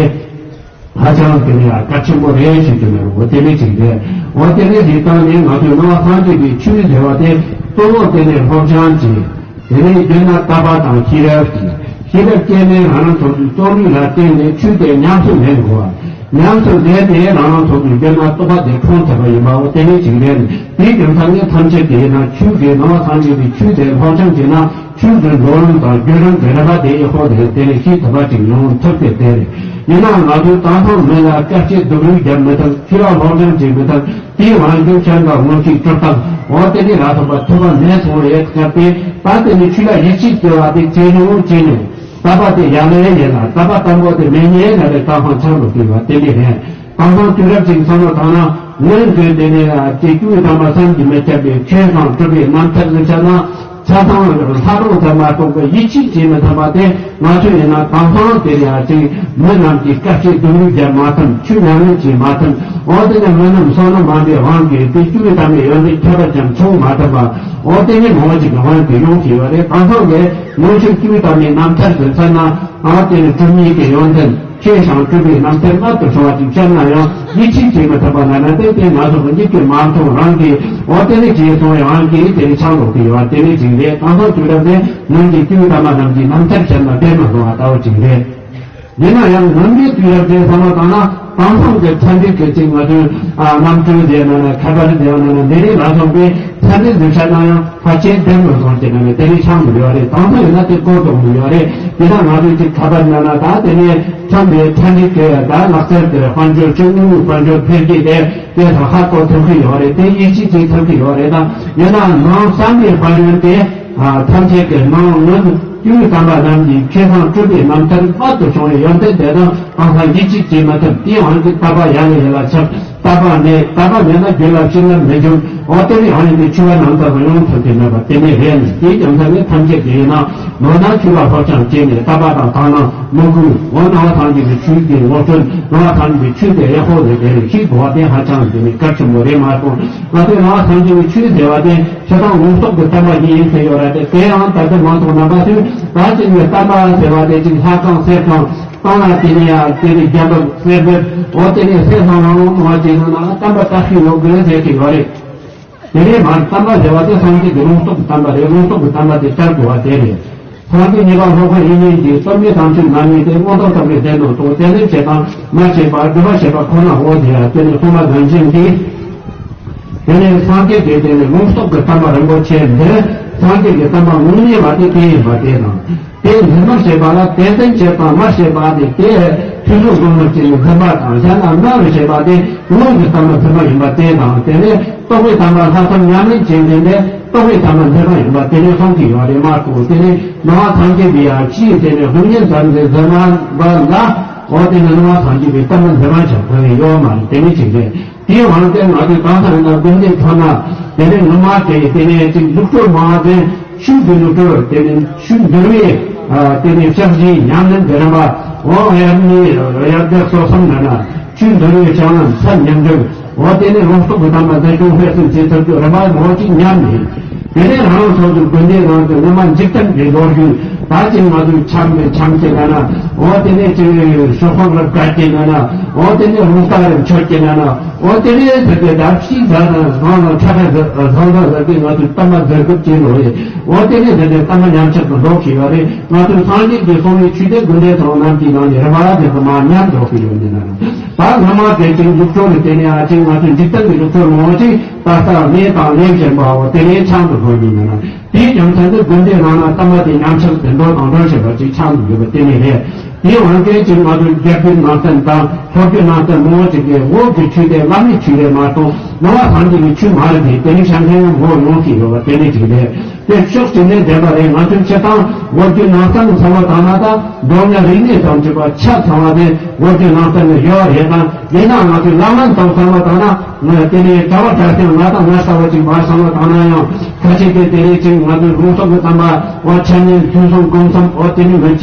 ཧ་ཅང་དེ་ནས་ཡང་གལ་ཆེན་པོ་རེད་ཞུ་རྒྱུ་ནི། འོ་དེ་ནས་ཅིག་རེད། འོ་དེ་ནས་ཅིག་བཏང་ནས་ང་ཚོས་ནང་པ་སངས་རྒྱས་པའི་ཆོས་ཟེར་བ་དེ་གཙོ་བོ་དེ་ནས་སློབ་སྦྱོང་བྱེད། དེ་ནས་བརྒྱུད་ན་དད་པ་དང་ཤེས་རབ་ཀྱིས། ཤེས་རབ་སྐྱེས་ནས་རང་རང་སོ་སོའི་རྩོམ་རིག་ལ་བརྟེན་ནས་ཆོས་དེ་ཉམས་སུ་ལེན་དགོས་པ། ཉམས་སུ་ལེན་ནས་རང་རང་སོ་སོའི་བརྒྱུད་ན་རྟོགས་པ་དེ་འཁྲུངས་ཐུབ་པ་ཡིན་པ། འོ་དེ་ནས་ཅིག་རེད། དེའི་རྒྱུ་མཚན་ནི་ཐམས་ཅད་དེ་ཡིན་ན་ཆོས་ཀྱི་ནང་པ་སངས་རྒྱས་པའི་ཆོས་དེ་སློབ་སྦྱོང་བྱས་ན། ཆོས་ཀྱི་འགྲོ་ལམ་དང་བརྒྱུད་རིམ་གྱི་རིམ་པ་དེ་ཡག་པོ་རེད། དེ་ནས་ཤེས་ཐུབ་པ་ཅིག་ཡོང་ཐུབ་ཀྱི་དེ་རེད། ཡིན་ནའང་ང་ཚོས་དེང་སང་མི་ལ་དཀའ་སྤྱད་སྡུག་རུས་རྒྱབ་མི་ཐུབ། ཆོས་ལ་སློབ་སྦྱོང་བྱེད་མི་ཐུབ། དེའི་དབང་གིས་ཁྱོད་ལ་དངོས་གཞི་སྒྲུབ་ཐབས། འོ་དེ་ནས་ལ་སོགས་པ་ཐུབ་པ་མེད་སོང་བའི་སྐབས་དེ། ད་དེ་ནས་ཆོས་ལ་ཡིད་ཆེས་སྐྱེ་བ་དེ་ཇེ་ཉུང་ཇེ་ཉུང་། དད་པ་དེ་ཡར་ལེན་ཡིན་ལ། དད་པ་དང་པོ་དེ་མི་ཉན་ན་རེ་ད་ཧང་ཆང་ལོ་དུས་བ་དེ་འདྲ་རེད། དེང་སང་དུས་རབས་ཅིག་བསམ་བློ་བཏང་ན། སྔོན་དུས་དེ་ནས་ཅིག་སྐྱེས་བུ་དམ་པ་བསམ་གྱིས་མི་ཁྱབ་པའི་ཆོས་དང་གྲུབ་པའི་རྣམ་ཐར་ཟིན་ཆ་ན། ཆ་ཚང་ལྷག་རུང་ཚང་མ་གཏོགས་པའི་ཡིད་ཆེས་བྱེད་མི་ཐུབ་པ་དེ། ང་ཚོ་ཡིན་ན་དེང་སང་དེ་ནས་ཅིག་མི་རྣམས་ཀྱིས་དཀའ་སྤྱད་སྡུག་རུས་རྒྱབ་མ་ཐུབ། ཆོས་ཉམས་ལེན་བྱེད་མ་ཐུབ། འོ་དེ་ནས་མི་རྣམས་བསོད་ནམས་མང་པའི་དབང་གིས་དེ་སྐྱེས་བུ་དམ་པའི་ཡོན་ཏན་ཁྱད་པར་ཅན་འཚོལ་མ་ཐུབ་པ། འོ་དེ་ནས་མང་པོ་ཅིག་གི་དབང་གིས་ཡོང་གི་ཡོད་རེད། དེང་སང་གི་སྔོན་ཆད་སྐྱེས་བུ་དམ་པའི་རྣམ་ཐར་ཟིན་ཚར་ན། འོ་དེ་ནས་གྲུབ་བརྙེས་ཀྱི་ཡོན་ཏན། ཆོས་དང་གྲུབ་པའི་རྣམ་ཐར་རབ་ཏུ་བྱུང་བ་ཅིག་བཤད་ན་ཡང་ཡིད་ཆེས་བྱེད་མི་ཐུབ་པ་ན་ན། ཏན་ཏན་ང་ཚོ་གི་མིག་གིས་མ་མཐོང་། རང་གིས་འོ་དེ་ནས་བྱས་སོང་བའི་དབང་གིས་དེ་ནས་ཆགས་འགྲོ་གི་ཡོད་པ་དེ་ནས་ཅིག་རེད། དེང་སང་དུས་རབས་དེ་ནང་གི་སྐྱེས་བུ་དམ་པ་རྣམས་ཀྱི་རྣམ་ཐར་བཤད་ན་དཔེ་མ་སོང་བ་ལྟ་བུ་ཅིག་རེད། ཡིན་ན་ཡང་ནམ་རྒྱུན་དུས་རབས་དེ་བསམ་བློ་བཏང་ན། དེང་སང་གི་ཚན་རིག་གི་ཅིག་ང་ཚོའི་ཨ་རྣམ་གྲངས་ཟེར་ན་ན། ཁ་པར་ཟེར་ན་ན། འདི་རིགས་ལ་སོགས་པའི་ཚན་རིག་ཟིན་ཆ་ན་ཡང་ཕལ་ཆེར་ལྡན་མི་སོང་ཅེས་ན་ནི་དེ་རིགས་ཆགས་མི་འགྲོ་བ་རེད། དེང་སང་ཡིན་ན་དེ་གོ་ལྡོག་མི་ཡོད་རེད། དེ་དང་ང་ཚོའི་ཅིག་ཁ་པར་ན་ན། ད་དེ་ནས་ཁྱོན་པའི་ཚན་རིག་གི་ད་ལག་རྩལ་དེ་དཔལ་འབྱོར་ཅིག་དངོས་ཡོད་དཔལ་འབྱོར་འཕེལ་རྒྱས་དེ་དེ་ཧ་ཧ་གོ་ཐུབ་ཀྱི་ཡོད་རེད། དེ་ཡིད་ཆེས་བྱེད་ཐུབ་ཀྱི་ཡོད་རེད། ད་ཡིན་ན་ནང་བསམ་པའི་དཔལ་ཡོན་དེ་ཐམས་ཅད་ཀྱི་ནང་ངོས་སུ་སྐྱེས་བུ་དམ་པ་རྣམས་ཀྱི་ཆོས་དང་གྲུབ་པའི་རྣམ་ཐར་རབ་ཏུ་བྱུང་བའི་ཡོན་ཏན་དེ་དང་གང་ཟག་ཡིད་ཆེས་བྱེད་མ་ཐུབ། དེའི་དབང་གིས་དད་པ་ཡར་ལ་ཡར་ལ་ཆགས། དད་པ་མེད། དད་པ་མེད་ན་རྒྱུད་ལ་བྱིན་རླབས་མི་འབྱུང་། འོ་དེ་ནི་ཨ་ནི་དེ་ཆོས་པ་རྣམ་དག་གི་ཡོང་ཐབས་དེ་མེད་པ་དེ་ནི་རེད། དེའི་རྒྱུ་མཚན་ནི་ཐམས་ཅད་དེ་ཡིན་ན་ལོ་ན་ཆོས་པ་སློབ་སྦྱོང་བྱས་ནས་དད་པ་དང་དག་སྣང་མོས་གུས། འོ་ནང་པ་ཐམས་ཅད་ཀྱི་ཆོས་ཀྱི་སློབ་སྟོན། ནང་པ་ཐམས་ཅད་ཀྱི་ཆོས་དེ་ཡག་པོ་རེད། དེ་རེད། ཤེས་དགོས་པ་དེ་ཧ་ཅང་དེ་ནི་གལ་ཆེན་པོ་རེད་མ་གཏོགས། ང་ཚོས་ནང་པ་ཐམས་ཅད་ཀྱི་ཆོས་ཟེར་བ་དེ་ཆོས་དང་ལུང་རྟོགས་ཀྱི་བསྟན་པ་ཞིག་ཡིན་ཟེར་ཡོད་ར། དེ་དེ་ཡང་ད་ལྟ་མང་ཚོགས་རྣམ་པ་ཚོས་ད་ཅིག་ནས་བསྟན་པ་ཟེར་བ་དེ་ཅིག་ལྷ་ཁང་གསེར་ཁང་། གཏོང་ལ་དེ་ནས་ཡང་དེ་ནས་རྒྱ་བབ་གསེར་བབ། འོ་དེ་ནས་གསེར་ལྷང་ལྷང་འོང་བ་དེ་ནང་ན་བསྟན་པ་དར་ཤུགས་ཡོང་དགོས་ཟེར་གྱི་ཡོད་རེད། དེ་ནས་མར་བསྟན་པ་ཟེར་བ་དེ་སངས་རྒྱས་ཀྱི་ལུང་རྟོགས་ཀྱི་བསྟན་པ་རེད། ལུང་རྟོགས་ཀྱི་བསྟན་པ་དེ་དར་དགོས་པ་དེ་རེད། སངས་རྒྱས་གཉིས་པ་སློབ་དཔོན་དབྱིག་གཉེན་གྱི་སྟོབས་ཉིད་དམ་ཆོས་རྣམ་གཉིས་དེ་མངོན་རྟོགས་རྟོགས་པའི་དོན་དུ་རྟོགས། དེ་ལས་བྱེད་དང་མ་བྱས་པ་སྒྲུབ་པ་བྱེད་པ་ཁོ་ན་འོ་དེ་ཡང་དེ་ནས་སློབ་མ་རང་བཞིན་གྱིས། དེ་ནས་སངས་རྒྱས་ཀྱི་དེ་ནས་ལུང་རྟོགས་ཀྱི་བསྟན་པ་རིན་པོ་ཆེ་འདི། སངས་རྒྱས་ཀྱི་བསྟན་པ་དངོས་གནས་པ་དེ་དེ་ཡིན་པ་དེ་དང་། དེ་འཛིན་པར་བྱེད་པ་ལ་དེ་འཛིན་བྱེད་དང་མ་བྱེད་པ་དེ་དེ་ཐོས་བསམ་སྒོམ་གསུམ་གྱི་འཛིན་པ་དང་། གཞན་ལ་སྨྲ་བར་བྱེད་པ་དེ་ལུང་གི་བསྟན་པ་འཛིན་པ་ཡིན་པ་དེ་དང་། དེ་ནས་རྟོགས་པའི་བསྟན་པ་ལྷག་བསམ་ཉམས་ལེན་བྱེད་མཁན་དེ་རྟོགས་པའི་བསྟན་པ་འཛིན་པ་ཡིན་པ་དེ་ནས་གསུངས་ཀྱི་ཡོད་རེད་མ་གཏོགས། དེ་ནས་ནང་པ་སངས་རྒྱས་པའི་ཡང་ཕྱིའི་དེ་ནས་སློབ་གཉེར་མཛད་མཛད་མཛད་མ་པ་ལ། འོ་དེ་ནས་ནང་པ་སངས་རྒྱས་པའི་བསྟན་པ་འཛིན་པ་བྱ་དགོས་ཡོད་མ་རེད། དེ་ནས་བྱེད་མཁན། དེའི་དབང་གིས་ང་ཚོས་གང་ཟག་ཡིན་ན་དགོན་སྡེ་ཚང་ན་དེ་ནས་ངོ་མ་དེ་དེ་ནས་ཅིག་ལུགས་སྲོལ་མང་བ་དེ་ཆོས་ཀྱི་ལུགས་སྲོལ། དེ་ནས་ཆོས་འདུལ་བའི་ཨ་དེ་ནས་ཕྱག་བཞེས་ཉམས་ལེན་གྱི་རིམ་པ། འོ་དབྱར་གནས་དབྱར་ཟླ་སོ་གསུམ་ན་ན་ཆོས་འདུལ་བའི་ཕྱག་ལེན་མཚམས་མཉམ་འཇོག་འོ་དེ་ནས་ལུང་རྟོགས་ཀྱི་བསྟན་པ་འཛིན་སྐྱོང་སྤེལ་གསུམ་བྱེད་ཐུབ་རྒྱུ་རིམ་པ་མང་པོ་ཅིག་ཉམས་ནས། དེ་ནས་རང་རང་སོ་སོའི་དགོན་སྡེའི་ནང་དུ་སྔོན་མ་འཇིག་རྟེན་གྱི་ལོ་རྒྱུས། ད་ཅིག་ང་ཚོའི་འཆམ་གྱི་འཆམ་གྱི་ན་ན། འོ་དེ་ནས་ཅིག་ཤོག་ཁག་ལ་བཀལ་གྱི་ན་ན། འོ་དེ་ནས་རླུང་རྟ་རེ་མཆོད་ཀྱི་ན་ན། འོ་དེ་ནས་ཟེར་ཏེ་ད་ཕྱིའི་ཟ་དང་ཟང་དང་ཁྲ་ཁྲ་ཟ་ཟང་ཟང་ཟ་ཏེ་ང་ཚོའི་བསྟན་པ་འཛིན་སྐྱོང་བྱེད་ནོ་རེད། འོ་དེ་ནས་ཟེར་ཏེ་བསྟན་པ་ཉམས་ཆག་ཏུ་འགྲོ་གི་ཡོད་རེད། ང་ཚོའི་སངས་རྒྱས་ཀྱིས་གསུངས་པའི་ཆོས་དེ་དགོན་སྡེ་ཚང་རྣམས་ཀྱི་ནང་ནས་རིམ་པ་ར་དེ་ཚོ་མར་ཉམས་འགྲོ་གི་ཡོད་འདི་ན་ན། ད་སྔ་མ་དེ་ཅིག་ལུགས་སྲོལ་ནི་དེ་ནས་ཨ་ཅིག་ང་ཚོའི་འཇིག་རྟེན་གྱི་ལུགས་སྲོལ་མང་པོ་ཅིག་ད་ལྟ་གནས་དང་ལས་གཞན་པའོ་དེ་ནས་ཆགས་འགྲོ་གི་ཡོད་འདི་ན་ན། དེའི་རྒྱུ་མཚན་དུ་དགོན་སྡེ་ནང་ན་བསྟན་པ་དེ་ཉམས་ཆག་ཏུ་འགྲོ་དང་འགྲོ་བཞིན་པ་ཅིག་ཆགས་འདུག་ཡོད་པ་དེ་ནི་རེད། དེའི་དབང་གིས་ཅིག་ང་ཚོའི་རྒྱལ་པོའི་ནང་བསྟན་དང་སློབ་བརྒྱུད་ནང་བསྟན་མང་པོ་ཅིག་གིས་འོག་གི་ཆོས་དེ་བླ་མའི་ཆོས་རེད་མ་གཏོགས་ནང་པ་སངས་རྒྱས་ཀྱི་ཆོས་མ་རེད་དེ། དེ་ནི་ཆ་མཚོན་ཡང་མང་པོ་ཡོང་གི་ཡོད་པ་དེ་ནི་ཅིག་རེད། དེ་ཕྱོགས་གཅིག་ནས་བདེན་པ་རེད། ང་ཚོའི་སྤྱིར་བཏང་འོག་གི་ནང་བསྟན་ཚང་མ་དང་ན་ད་མདོ་སྔགས་རིག་གནས་དང་བཅས་པ་ཆ་ཚང་བ་དེ་འོག་གི་ནང་བསྟན་ནི་ཡོད་རེད་དང་། ཡིན་ནའང་ང་ཚོའི་ལམ་རིམ་དང་ཚང་མ་དང་ན། ང་དེ་ནས་གྲྭ་པ་གྲྭ་རྐྱང་ང་དང་ང་ལྟ་བུ་ཅིག་མ་བསམ་བློ་བཏང་ན་ཡང་། ཁ་ཆེ་དེ་དེ་རེད་ཅིག་ང་ཚོའི་ལུང་རྟོགས་ཀྱི་བསྟན་པ་བ་འཆད་ཉན་ཐོས་བསམ་སྒོམ་གསུམ་འོ་དེ་ནི་མི་བྱེད།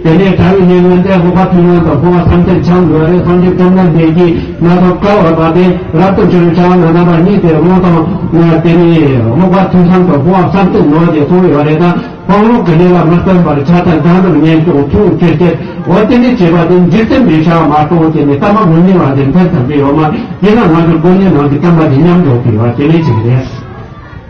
དེ་ནས་གྲྭ་བའི་ཉེ་སྔོན་དེ་ལྷོ་ཁ་ཐུན་མོང་དང་སྤོང་བ་བསམ་གཏན་འཆང་དགོས་རེད། སངས་རྒྱས་བཅོམ་ལྡན་འདས་ཀྱིས་ང་ཚོ་བཀའ་བབས་པ་དེ་རབ་ཏུ་འབྱོར་བའི་བྱ་བ་ན་རྣམ་པ་གཉིས་ཏེ་དབང་དང་། དེ་ནས་ལྷོ་ཁ་ཐུན་མཚམས་དང་སྤོང་བ་བསམ་གཏན་ནོ་དེ་གསུངས་ཡོད་རེད་ད། ཁོང་ལུགས་ཀྱི་ལས་ལ་མི་བརྟེན་པར་ཆགས་སྡང་སྡང་དུ་ཉེན་སྐྱོང་ཐུགས་ཆོས་བྱེད། འོ་དེ་ནི་བྱེད་པ་དེ་འཇིག་རྟེན་པའི་བྱ་བ་མ་གཏོགས་དེ་ནི་བསམ་པ་མི་གནས་པ་དེ་མཐར་ཐུག་པའི་འོ་མ་ཡིན་ན་ང་ཚོ་དགོན་གནས་ནང་གི་བསྟན་པ་དེ་ཉམས་འགྲོ་དགོས་པ་དེ་ནི་ཅིག་རེད།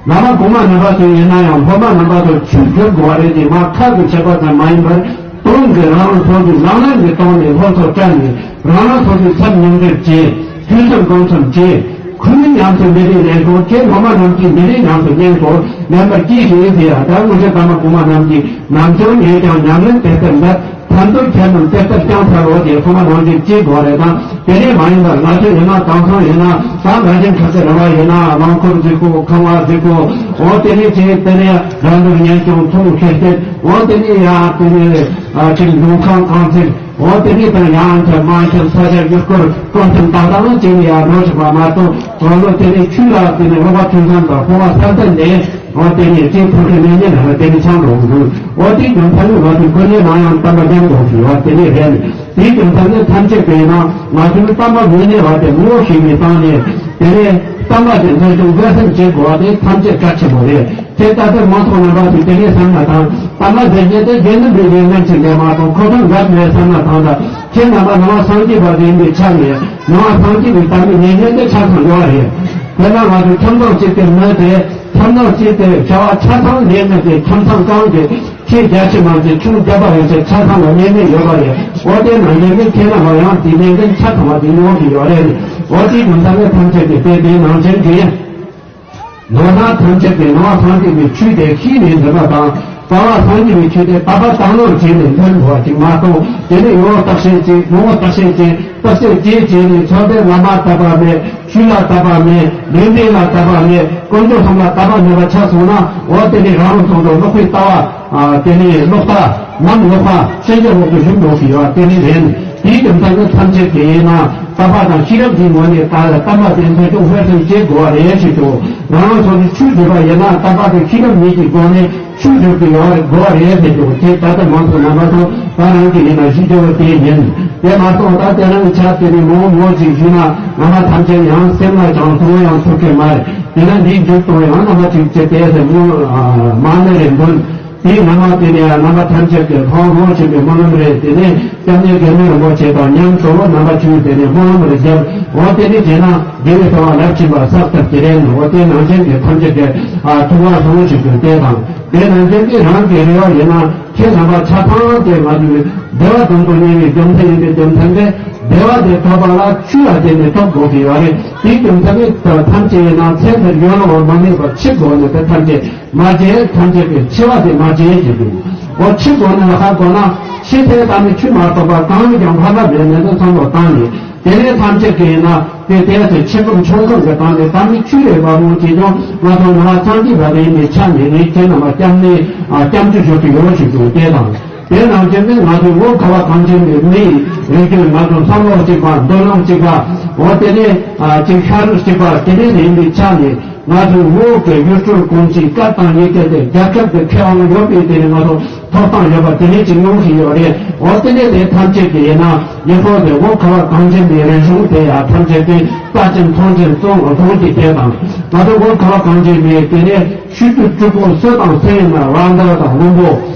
ནང་པ་གོང་མ་རྣམ་པ་ཚོ་ཡིན་ན་ཡང་སློབ་མ་རྣམ་པ་ཚོ་ཆོས་སྒྲུབ་དགོས་པ་རེད་དེ་མ་ཁ་གི་བྱེད་པ་ཙམ་མ་ཡིན་པར་དོན་གྱི་རང་རང་སོ་སོའི་ལག་ལེན་གྱི་སྟེང་ནས་སློབ་གསོ་སྤྲད་ནས་རང་རང་སོ་སོའི་ཚབ་མཉམ་འབྲེལ་བྱས། དུས་གསུམ་གང་འཚམ་བྱས། ཁུལ་མི་ཉམས་སུ་མི་རིགས་ལེན་དགོས། ཁྱེད་སློབ་མ་རྣམས་ཀྱིས་མི་རིགས་ཉམས་སུ་ལེན་དགོས། ལེན་པར་གྱིས་ཤིག་ཡིན་ཟེར་ཡ། ད་སྔོན་ཆད་ཀརྨ་གོང་མ་རྣམས་ཀྱིས་ནམ་འཚོ་ངས་ཀྱང་ཉམས་ལེན་དེ་ལྟར་འབད། ཐར་འདོད་ཁྱེད་རྣམས་དེ་ལྟར་བསྐྱངས་ཚར་རོ། དེ་སློབ་མ་རྣམས་ཀྱིས་ཅི་དགོས་རེད་དང་། དེ་ནས་མ་ཡིན་པར་ང་ཚོ་ཡིན་ན་དེང་སང་ཡིན་ན་ད་ང་ཚོའི་ཁ་ཆེ་ར་བ་ཡིན་ན་རླངས་འཁོར་འཛུགས་དགོས། ཁང་བ་འཛུགས་དགོས། འོ་དེ་ནས་ཅི་དེ་ནས་རང་ལུགས་ཉེན་སྐྱོང་ཐོག་ཁེ་སྤེལ། འོ་དེ་ནས་ཡང་དེ་ནས་ཅིག་འབྱུང་ཁམས་གང་ཚེ། འོ་དེ་ནས་དང་ཡང་ཁྱབ་མང་ཁྱབ་ས་ཆ་ཡུལ་སྐོར་སྐོར་ཐེངས་ཏག་ཏག་ཅིག་ཡང་འགྲོ་ཆོག་པ་མ་གཏོགས་དོན་ལུ་དེ་ནས་ཆུ་ལ་དེ་ནས་སློབ་པ་ཆུང་ཚང་དང་སློབ་པ་ས་སྟེང་ནས་འོ་དེ་ནས་ཅིག་ཕུགས་ཀྱི་གནས་ཉེན་ལ་དེ་ནས་ཆང་འགྲོ་དགོས། འོ་དེ་རྒྱུ་མཚན་ནི་ང་ཚོའི་དགོན་སྡེ་ནང་ཡང་བསྟན་པ་ཉམས་འགྲོ་དགོས་པ་དེ་ནས་རེད། དེའི་རྒྱུ་མཚན་ནི་ཐམས་ཅད་པས་ན་ང་ཚོའི་བསྟན་པ་མི་གནས་པ་དེ་ངོ་ཤེས་པའི་སྟེང་ནས་དེ་ནས་བསྟན་པ་དེ་འཛིན་སྐྱོང་སྤེལ་གསུམ་བྱེད་དགོས་པ་དེ་ཐམས་ཅད་གལ་ཆེན་པོ་རེད། དེ་ལྟ་དུས་མང་ཚོགས་རྣམ་པ་ཚོས་དེ་ནས་བསམ་ན་དང་། ད་མ་ཟེར་རྒྱུ་དེ་དགེ་འདུན་པའི་ལས་ངན་ཅིག་ལས་མ་གཏོགས་ཁོ་ཐག་འགབ་མེད་བསམ་ན་དང་། ད་ཁྱེད་རྣམ་པ་ནང་པ་སངས་རྒྱས་པ་ཡིན་པའི་ཆ་ནས་ནང་པ་སངས་རྒྱས་པའི་དམ་པའི་ལས་ངན་དེ་ཆ་ཚང་ཡོད་རེད། དེ་ན་ང་ཚོས་ཁྱིམ་ཚང་གཅིག་དེ་མི་དེ་ཁྱིམ་ཚང་གཅིག་དེ་བྱ་བ་ཆ་ཚང་ལས་ངན་དེ་ཁྱིམ་ཚང་གང་གི་ཁྱེད་རྒྱ་ཆེ་མང་ཆེ་ཆུང་རྒྱ་པ་ཡོད་ཚད་ཆ་ཚང་ལ་ངན་ངན་ཡོད་པ་རེད། འོ་དེ་ནང་ངན་ངན་ཁྱེད་རྣམ་པ་ཡང་དེ་ལས་ངན་ཆ་ཚང་བ་དེ་ཡོང་གི་ཡོད་རེད། འོ་དེ་ཡིན་ཙང་ནས་ཐམས་ཅད་ཀྱི་དཔེ་དེ་ནང་ཆེན་གྱི། ནོར་སྣང་ཐམས་ཅད་ཀྱི་ནང་པ་སངས་རྒྱས་པའི་ཆོས་དེ་ཤེས་ནས་འདོན་པ་དང་། རྩ་བ་སངས་རྒྱས་པའི་ཆོས་དེ་དག་པ་དག་སྣང་བྱས་ནས་འདོན་དགོས་པ་ཅིག་མ་གཏོགས། དེ་ནས་ཡོངས་བརྟག་དཔྱད་ཅིག་ངོ་བོ་བརྟག་དཔྱད་ཅིག་བརྟག་དཔྱད་ཅིག་བྱས་ནས་ཚོགས་པའི་བླ་མ་དད་པ་མེད། ཆོས་ལ་དད་པ་མེད། ལུང་བསྟན་ལ་དད་པ་མེད། དཀོན་མཆོག་གསུམ་ལ་དད་པ་མེད་པ་ཆགས་སོང་ན། འོ་དེ་ནས་རང་རང་སོ་སོ་ལོག་པའི་ལྟ་བ། དེ་ནས་ལོག་ལྟ། ནམ་ལོག་པ་སེམས་ཅན་འོག་ཏུ་ཞུགས་འགྲོ་གི་ཡོད་དེ་ནི་རེད། དེའི་རྒྱུ་མཚན་ནི་ཐམས་ཅད་དེ་ཡིན་ན་དད་པ་དང་ཤེས་རབ་ཀྱི་ངོས་ནས་ད་དམ་པ་དེ་འཛིན་སྐྱོང་སྤེལ་གསུམ་བྱེད་དགོས་པ་རེད་ཞེས་ཀྱང་། རང་རང་སོ་སོའི་ཆོས་སྒྲུབ་པ་ཡིན་ན་དམ་པ་དང་ཤེས་རབ་གཉིས་ཀྱི་སྒོ་ནས་ཆོས་སྒྲུབ་ཀྱི་ཡོད་དགོས་པ་རེད་ཟེར་ཀྱང་། དེ་ད་ལྟ་མང་ཚོགས་རྣམ་པ་ཚོ་ད་རང་གི་ཡིན་ན་ཞུ་རྒྱུ་བ་དེ་ཡིན། དེ་མ་གཏོགས་ད་དེ་རང་ཆ་དེ་ནི་མོ་མོ་ཅིག་ཞུས་ན་རྣམ་པ་ཐམས་ཅད་ཡང་སེམས་ལ་ཅང་གཏོང་ཡང་ཐུབ་ཀྱི་མ་རེད། དེ་ན་འདིའི་མཇུག་གཏོང་ཡང་རྣམ་པ་ཅིག་བྱེད་དེ་ཟེར་མོ་མ་ནི་རེད་འདོན། དེའི་ནང་ལ་དེ་ནས་རྣམ་པ་ཐམས་ཅད་ཀྱི་ལྷོང་ལྷོང་བྱེད་པའི་སྨོན་ལམ་རེད། དེ་ནས་སྐྱབས་གནས་དགེ་འདུན་རིན་པོ་ཆེ་དང་མཉམ་དུ་རྣམ་པ་བཅུའི་དེ་ནས་སྨོན་ལམ་རེ་བརྒྱབ། འོ་དེ་ནས་བྱས་ན་དགེ་བའི་རྩ་བ་རླབས་ཆེན་པ་བསགས་ཐུབ་ཀྱི་རེད། འོ་དེ་ནང་བཞིན་གྱི་ཐམས་ཅད་ཀྱི་ཐུགས་ལ་ལྷོང་བྱེད་དགོས་དེ་དང་། དེ་ནང་བཞིན་གྱི་རང་གི་རེ་བ་ཡིན་ན་ཁྱེད་རྣམ་པ་ཆ་ཚང་དེ་ང་ཚོའི་བདེ་བ་དང་དུ་གཉེར་བའི་རྒྱུ་མཚན་ཡིན་པའི་རྒྱུ་མཚན་དེ་བདེ་བ་དེ་ཐོབ་པ་ལ་ཆོས་ལ་བརྟེན་ནས་ཐོབ་དགོས་ཀྱི་ཡོད་རེད། དེའི་རྒྱུ་མཚན་ནི་ཐམས་ཅད་ཡིན་ན་ཚེ་འདིར་ཡོད་ལ་བ་མ་དམིགས་པར་འཆི་དགོས་ནས་དེ་ཐམས་ཅད། མ་བྱེད་ཐམས་ཅད་ཀྱི་འཆི་བ་དེ་མ་བྱེད་ཀྱི་འདུག་འོ་འཆི་དགོས་ན་ལ་ཧ་གོ་ན་འཆི་ཚེ་ད་ནི་ཆོས་མ་གཏོགས་པ་གང་ལ་ཀྱང་ཕན་པ་མེད་མེད་དུ་བསམ་བློ་བཏང་ནས། དེ་ནས་ཐམས་ཅད་ཀྱི་ཡིན་ན་དེ་དེ་ཚེ་འཆི་ཁམས་ཆུང་ཁམས་ཀྱི་སྟེང་ནས་ད་ནི་ཆོས་རེད་པ་མོ་ཅེས་ཀྱང་ང་ཚོ་ང་ཚང་གི་བ་རེད་ནས་ཆ་ནས་ནི་ཁྱེད་རྣམ་པ་སྐྱབས་གནས་སྐྱབས་འཇུག་ཞུ་གི་ཡོད་ཞུ་རྒྱུ་དེ་དང་། དེ་ནང་བཞིན་ནི་ང་ཚོའི་འོ་ཁ་བ་གངས་ཅན་པའི་མི་ཡི་རིགས་རྒྱུད་ང་ཚོ་བསམ་བློ་གཅིག་པ་འདོད་རློམ་གཅིག་པ་འོ་དེ་ནས་ཅིག་ཤ་རུས་གཅིག་པ་དེ་ནས་ཡིན་པའི་ཆ་ནས། ང་ཚོའི་བོད་ཀྱི་ཡུལ་སྲོལ་གོམས་གཤིས་སྐད་དང་ཡི་གེ་དེ་རྒྱལ་ཁབ་ཀྱི་ཁེ་དབང་ཡོད་པའི་དེ་ནི་ང་ཚོ་ཐོབ་ཐང་ཡོད་པ་དེ་ནི་ཅིག་མྱོང་བཞིན་ཡོད་རེད། འོ་དེ་ནས་དེ་ཐམས་ཅད་ཀྱི་ཡིན་ན་ཡིན་ཕོག་དེ་འོ་ཁ་བ་གངས་ཅན་པའི་རིག་གཞུང་དེ་ཡང་ཐམས་ཅད་དེ་ལྟ་ཅན་མཐོང་ཅན་གཙོ་བོ་གདོང་གི་དེ་དང་། ང་ཚོ་འོ་ཁ་བ་གངས་ཅན་པའི་དེ་ནས་ཆོས་བརྒྱུད་དྲུག་པོ་སུ་དང་སུ་ཡིན་ན་དབང་དར་དང་བློན་པོ།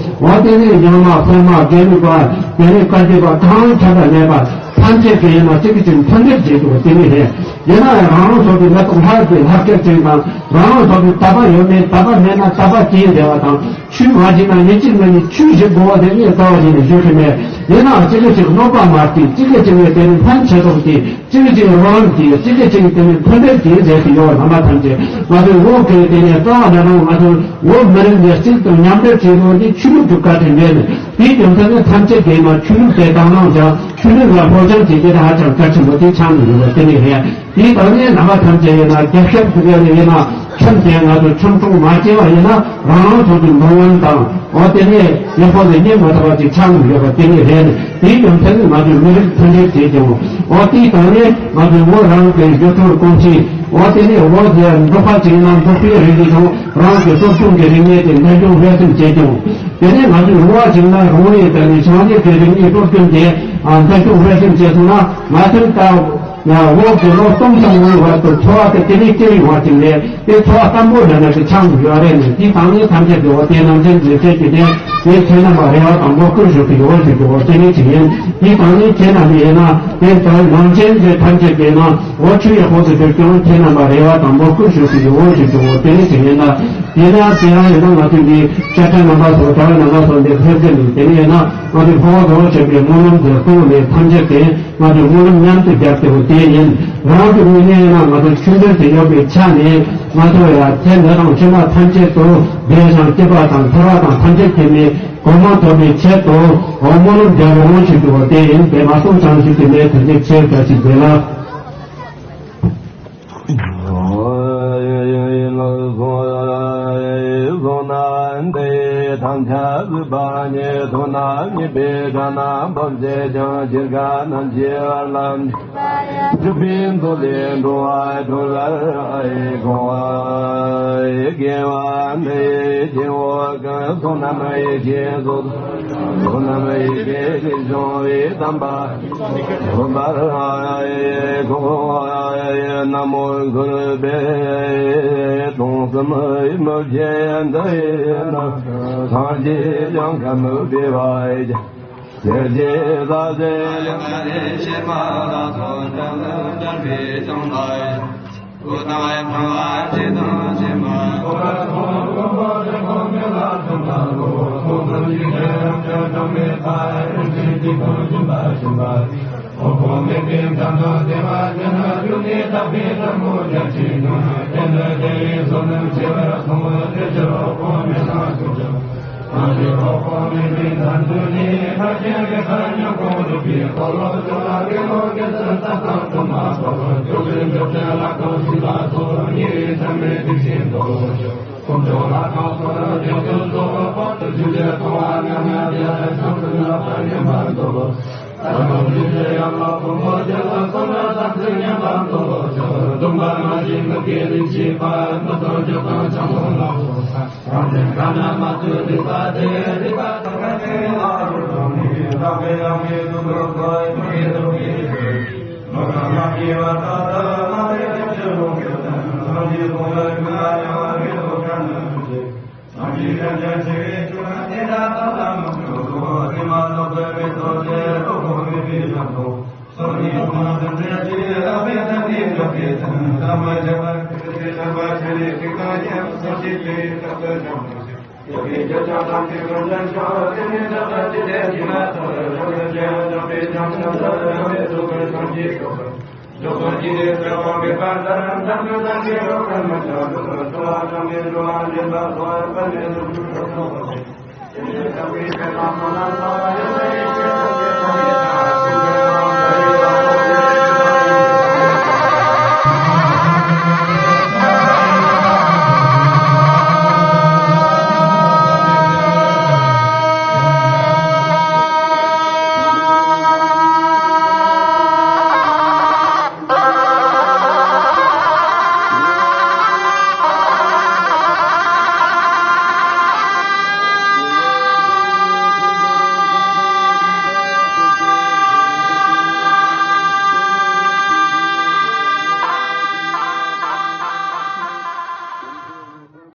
འོ་དེ་ནས་ཡང་ན་སློབ་མ་དགེ་ལུགས་པ་དེ་ནས་བཀའ་བརྒྱུད་པ་གང་ཁྱབ་པ་མེད་པ། ཐམས་ཅད་ཀྱི་ཡིན་ན་གཅིག་གིས་གཅིག་མཐུན་སྒྲིལ་བྱེད་དགོས་དེ་ནི་རེད། ཡིན་ན་ཡང་རང་རང་སོ་སོའི་མི་ཐོག་ལྷ་དེ་ལྷ་སྐལ་ཅན་དང་རང་རང་སོ་སོའི་དད་པ་ཡོད་མེད་དད་པ་མེད་ན་དད་པ་སྐྱེས་བསྡད་པ་དང་ཆོས་མ་བྱས་ན་ཡིན་གཅིག་མིན་གཅིག་ཆོས་བྱེད་དགོས་པ་དེ་ངས་རྩ་བ་ཉིད་ནས་ཞུ་གི་མེད། ཡིན་ནའང་གཅིག་གིས་གཅིག་གནོད་པ་མ་སྐྱེལ་གཅིག་གིས་གཅིག་ལ་དེ་ནི་ཕན་ཆེ་སོགས་ཀྱིས་གཅིག་གིས་གཅིག་ལ་རོགས་རམ་གྱིས་གཅིག་གིས་གཅིག་དེ་ནི་མཐུན་སྒྲིལ་གྱིས་མཛད་དེ་ཡོད་རྣམ་པ་ཐམས་ཅད་ང་ཚོའི་བོད་ཀྱི་དེ་ནས་རྩ་བ་ནས་རང་ང་ཚོའི་བོད་མི་རིགས་འདི་གཅིག་ཏུ་མཉམ་འབྲེལ་བྱེད་དགོས་འདི་ཆོས་ལུགས་ཀྱི་བཀའ་དྲིན་མེད་ནས། དེའི་རྒྱུ་མཚན་ནི་ཐམས་ཅད་དེ་ན་ཆོས་ལུགས་དེ་དག་ནང་ཀྱང་ཆོས་ལུགས་ལ་སློབ་སྦྱོང་བྱེད་རྒྱུ་དེ་ཧ་ཅང་གལ་ཆེན་པོ་དེ་ཆགས་ནས་ཡོད་པ་དེ་ནི་རེད། དེའི་བར་ནས་རྣམ་པ་ཐམས་ཅད་ཡིན་ན་རྒྱལ་ཁབ་ཀྱི་ཡིན་ན་ཁྲིམས་དེ་ང་ཚོ་ཁྲིམས་སྲུང་མ་བྱས་པ་ཡིན་ན་རང་རང་སོ་སོའི་མི་ངན་དང་འོ་དེ་ནས་ཡག་པོ་ལས་རྙེད་མ་ཐུབ་པ་ཅིག་ཆགས་ནས་ཡོད་པ་དེ་ནི་རེད། དེའི་རྒྱུ་མཚན་ནི་ང་ཚོའི་མི་རིགས་མཐུན་སྒྲིལ་བྱེད་ཀྱང་འོ་དེའི་སྟེང་ནས་ང་ཚོའི་བོད་རང་གི་ཡུལ་སྲོལ་གོམས་གཤིས་འོ་དེ་ནས་འོ་དེ་འབྲོག་པ་ཅིག་ཡིན་ན་འབྲོག་པའི་རིག་གཞུང་རང་གི་སྲོལ་རྒྱུན་གྱི་རིག་གནས་དེ་འཛིན་སྐྱོང་སྤེལ་གསུམ་བྱེད་ཀྱང་། དེ་ནས་ང་ཚོའི་རོང་བ་ཞིག་ན་རོང་བའི་དེ་ནས་བྱང་རྒྱུད་ཀྱི་རིག་གནས་སྲོལ་རྒྱུན་དེ་འཛིན་སྐྱོང་སྤེལ་གསུམ་བྱས་སོང་ན་ང་ཚོའི་ད་ ཡང་འོག་གི་ལོ་སྟོང་ཕྲག་ལྔའི་བར་དུ་འཚོ་བ་དེ་དེ་ནས་སྐྱེ་བའི་བར་གྱི་ལས་དེ་འཚོ་བ་བརྟན་པོ་འདྲ་འདྲ་ཞིག་ཆགས་འདུག་ཡོད་རེད་ནས། དེའི་དང་ནི་ཐམས་ཅད་ཀྱི་འོ་དེ་རྣམ་མཁྱེན་རྫས་སྲས་ཀྱི་གནས་དེ་ཁྱེད་རྣམ་པ་རེ་བ་དང་པོ་བསྐུལ་ཞུ་གི་ཡོད་ཞུ་གི་འོ་དེ་ནི་ཅི་ཡིན། དེའི་དང་ནི་ཁྱེད་རྣམ་པ་ཡིན་ན་དེ་ལྟར་རྣམ་མཁྱེན་རྫས་ཐམས་ཅད་ཀྱི་ནང་འོ་ཆུ་ཡི་འོག་ཏུ་གྱུར་ཀྱང་ཁྱེད་རྣམ་པ་རེ་བ་དང་པོ་བསྐུལ་ཞུ་གི་ཡོད་ཞུ་གི་འོ་དེ་ནི་ཅི་ཡིན་ན། དེས་ན་དེ་རང་ཡིན་ན་ང་ཚོས་འདི་དཔྱ་ཁྲལ་རྣམ་པ་ཚོ་དྲ་བའི་རྣམ་པ་ཚོ་འདི་ལྷོད་ཟེར་ནས་དེ་ནི་ཡིན་ན་ང་ཚོས་འཕོ་བ་དགའ་བོ་བྱེད་པའི་སྨོན་ལམ་དེ་གསུངས་ནས་ཐམས་ཅད་དེ། ང་ཚོས་སྨོན་ལམ་མཉམ་དུ་བརྒྱབ་སྟེ་འོ་དེ་ཡིན། རང་གི་དངོས་གནས་ཡིན་ན་ང་ཚོ་ཆོས་འབྲེལ་དུ་ཡོད་པའི་ཆ་ནས་ང་ཚོ་ཡང་ཚེ་འདི་དང་ཕྱི་མ་ཐམས་ཅད་དུ་བདེ་ཞིང་སྐྱིད་པ་དང་ཐར་བ་དང་ཐམས་ཅད་ཐེབས་ནས་གོ་འཕང་ཐོབ་པའི་ཆེད་དུ་འོ་སྨོན་ལམ་རྒྱག་རོགས་ཞུ་རྒྱུ་བ་དེ་ཡིན། དེ་མ་གསུངས་ཙམ་ཞིག་གི་ལས་དོན་ཆེ་བཀྲ་ཤིས་བདེ་ལེགས། ཐམས་ཅད་བར་ལམ་སྒྲུབ་པའི་མདོ་ལས་འགྲོ་བ་སྒྲོལ་བར་དགོངས། དགེ་བ་འདི་ཡི་སྐྱེ་བོ་ཀུན་བསོད་ནམས་ཡེ་ཤེས་སོགས་བསོད་ནམས་ཡེ་ཤེས་ཀྱིས་བྱུང་བའི་དམ་པ་སྒྲུབ་པར་དགོངས། ན་མོ་གུ་རུ་བེ། སྟོང་གསུམ་ཡིད་མི་བྱེད་འདི་ཡི་ནང་། སངས་རྒྱས་ཀྱང་ཁམས་བདེ་བ་ཡི། ཞལ་གྱི་ཟ་ཟེར་ལེགས་ཤེས་མ་ལ་སོགས་ཀྱང་ལ་ལྡན་པའི་ཀྱང་ལ། སྐུ་དང་ཡང་ཐང་ལ་ཅི་དང་ཅི་མ་གོ་བ་མཐོང་། ཀུན་པོ་ཀུན་པོ་མེད་ལ་ཐོན་པ་ལོ། ཐོག་ཏུ་ཡི་གེ་རབ་ཀྱང་གྲངས་མེད་པ། རིན་ཆེན་གྱི་ཕུང་སྦྱིན་པ་སྦྱིན་པ། ཐོག་པོ་མེད་པའི་མཚན་དུ་བདེ་བ་ཅན། རྒྱུ་ནི་དག་པའི་བྲམ་ཟེ་བརྒྱ་བྱིན་ནོ། དེ་ནི་དེ་ཡི་བསོད་ནམས་ཆེ་བར་མཐོང་། དེ་ཕྱིར་འོད་དཔག་མེད་ལ་ཐོས་ཀྱང་། སངས་རྒྱས་འོད་དཔག་མེད་པའི་མཚན་བརྗོད་ནས། ཕར་ཕྱིན་དགེ་བ་ཉོན་མོངས་རིག་པའི་འཁོར་ལོ་སྒྱུར་བ། དགེ་སློང་དགེ་ཚུལ་ལྟ་སྟངས་དུ་མ་གཏོགས། སྐྱོབ་པའི་མཛད་པའི་ལྷ་ཁང་ཞིག་ལ་སོགས། ཉེ་བའི་མཚན་མའི་སྡིག་ཆེན་དུ། དཀོན་མཆོག་ལྷ་ཁང་སོགས་ལ་སྦྱོར་དུ་གསོལ། དཔག་ཏུ་ཇི་ལྟར་མཐོང་བ་ཉམས་ཡང་དེ་ལྟར་བྱང་དུ་བསྔགས་པ་ཉམས་པར་འདོད། ད་དུང་ཇི་ལྟར་ཡང་དག་དཀོན་པོ་རྒྱལ་བ་གསུམ་ལ་བསམ་ཚུལ་ཉམས་པར་འདོད། སྡོམ་པ་མ་བྱས་མི་དགེ་ལས་བྱས་པ། མི་ཚངས་སྤྱོད་དང་ཆང་འཐུང་ལ་སོགས། རང་བཞིན་ཁ་ན་མ་ཐོས་སྡིག་པ་དེ། སྡིག་པ་དག་པ་དེ་ལ་རོ་སོང་ནས། དག་པའི་ཡང་དགེ་སྡུག་བསྔལ་མི་དགེ་སྡུག་བསྔལ། མི་དགེ་བ་དག་ཏུ་མ་ལུས་ཕྱིར་ལོག་གི་དོན། སངས་རྒྱས་དགོངས་ལ་ཀུན་ལ་ཡང་དགེ་སྡུག་གང་ནས་མི་བྱེད། སངས་རྒྱས་ཤཱཀྱ་ཆེ་བའི་ཆོས་དེ་དག་ཐོབ་ལ་མི་སྤྱོད་དོ། དེ་མ་ཐོབ་པའི་མི་ཐོབ་སྟེ། རྟོག་པ་མེད་པའི་ལམ་དུ། སོ་ནི་ཡོངས་སུ་འཛིན་པའི་ཕྱིར། ལྷག་པའི་སེམས་ཀྱིས་འཇོག་པའི་ཚུལ། ཐ་མལ་ཁྱད་པར་ཅན་གྱི་ཆགས་པ་ཆེ་ལས་ཤིག་དང་ཉམས་སུ་ཞིག་པའི་རྟག་ཏུ་འཇོག་མི་བྱེད། ཡོད་པའི་རྒྱུ་ཅང་དང་ཅི་ཀུན་ལྡན་ཤོག་དེ་ནི་བདག་ལྟ་ཅི་སྟེ་ཇི་མ་ཐུབ། ལོག་ལྟ་ཅི་ཡང་འཇོག་པའི་ཀྱང་ཆགས་སོ། ཡོད་པའི་སྡུག་ཀུན་སངས་རྒྱས་སོགས། འཇོག་པ་ཅི་སྟེ་སྐྱོ་བ་མེད་པ་ལྟར། མཐར་ཐུག་སངས་རྒྱས་རབ་ཏུ་མི་འཇོག་ལུགས། འཚོ་བ་ཚང་མས་འགྲོ་བ་འདྲེན་པ་སོགས། དཔག་མེད་ལུགས་སྲོལ་སོགས་སོ། དེ་ནས་དག་པའི་ཕན་དང་ཕྱོགས་ལ་སོགས། ཡོད་པའི་ཆོས་ཐམས་ཅད་ཐམས་ཅད་དང་།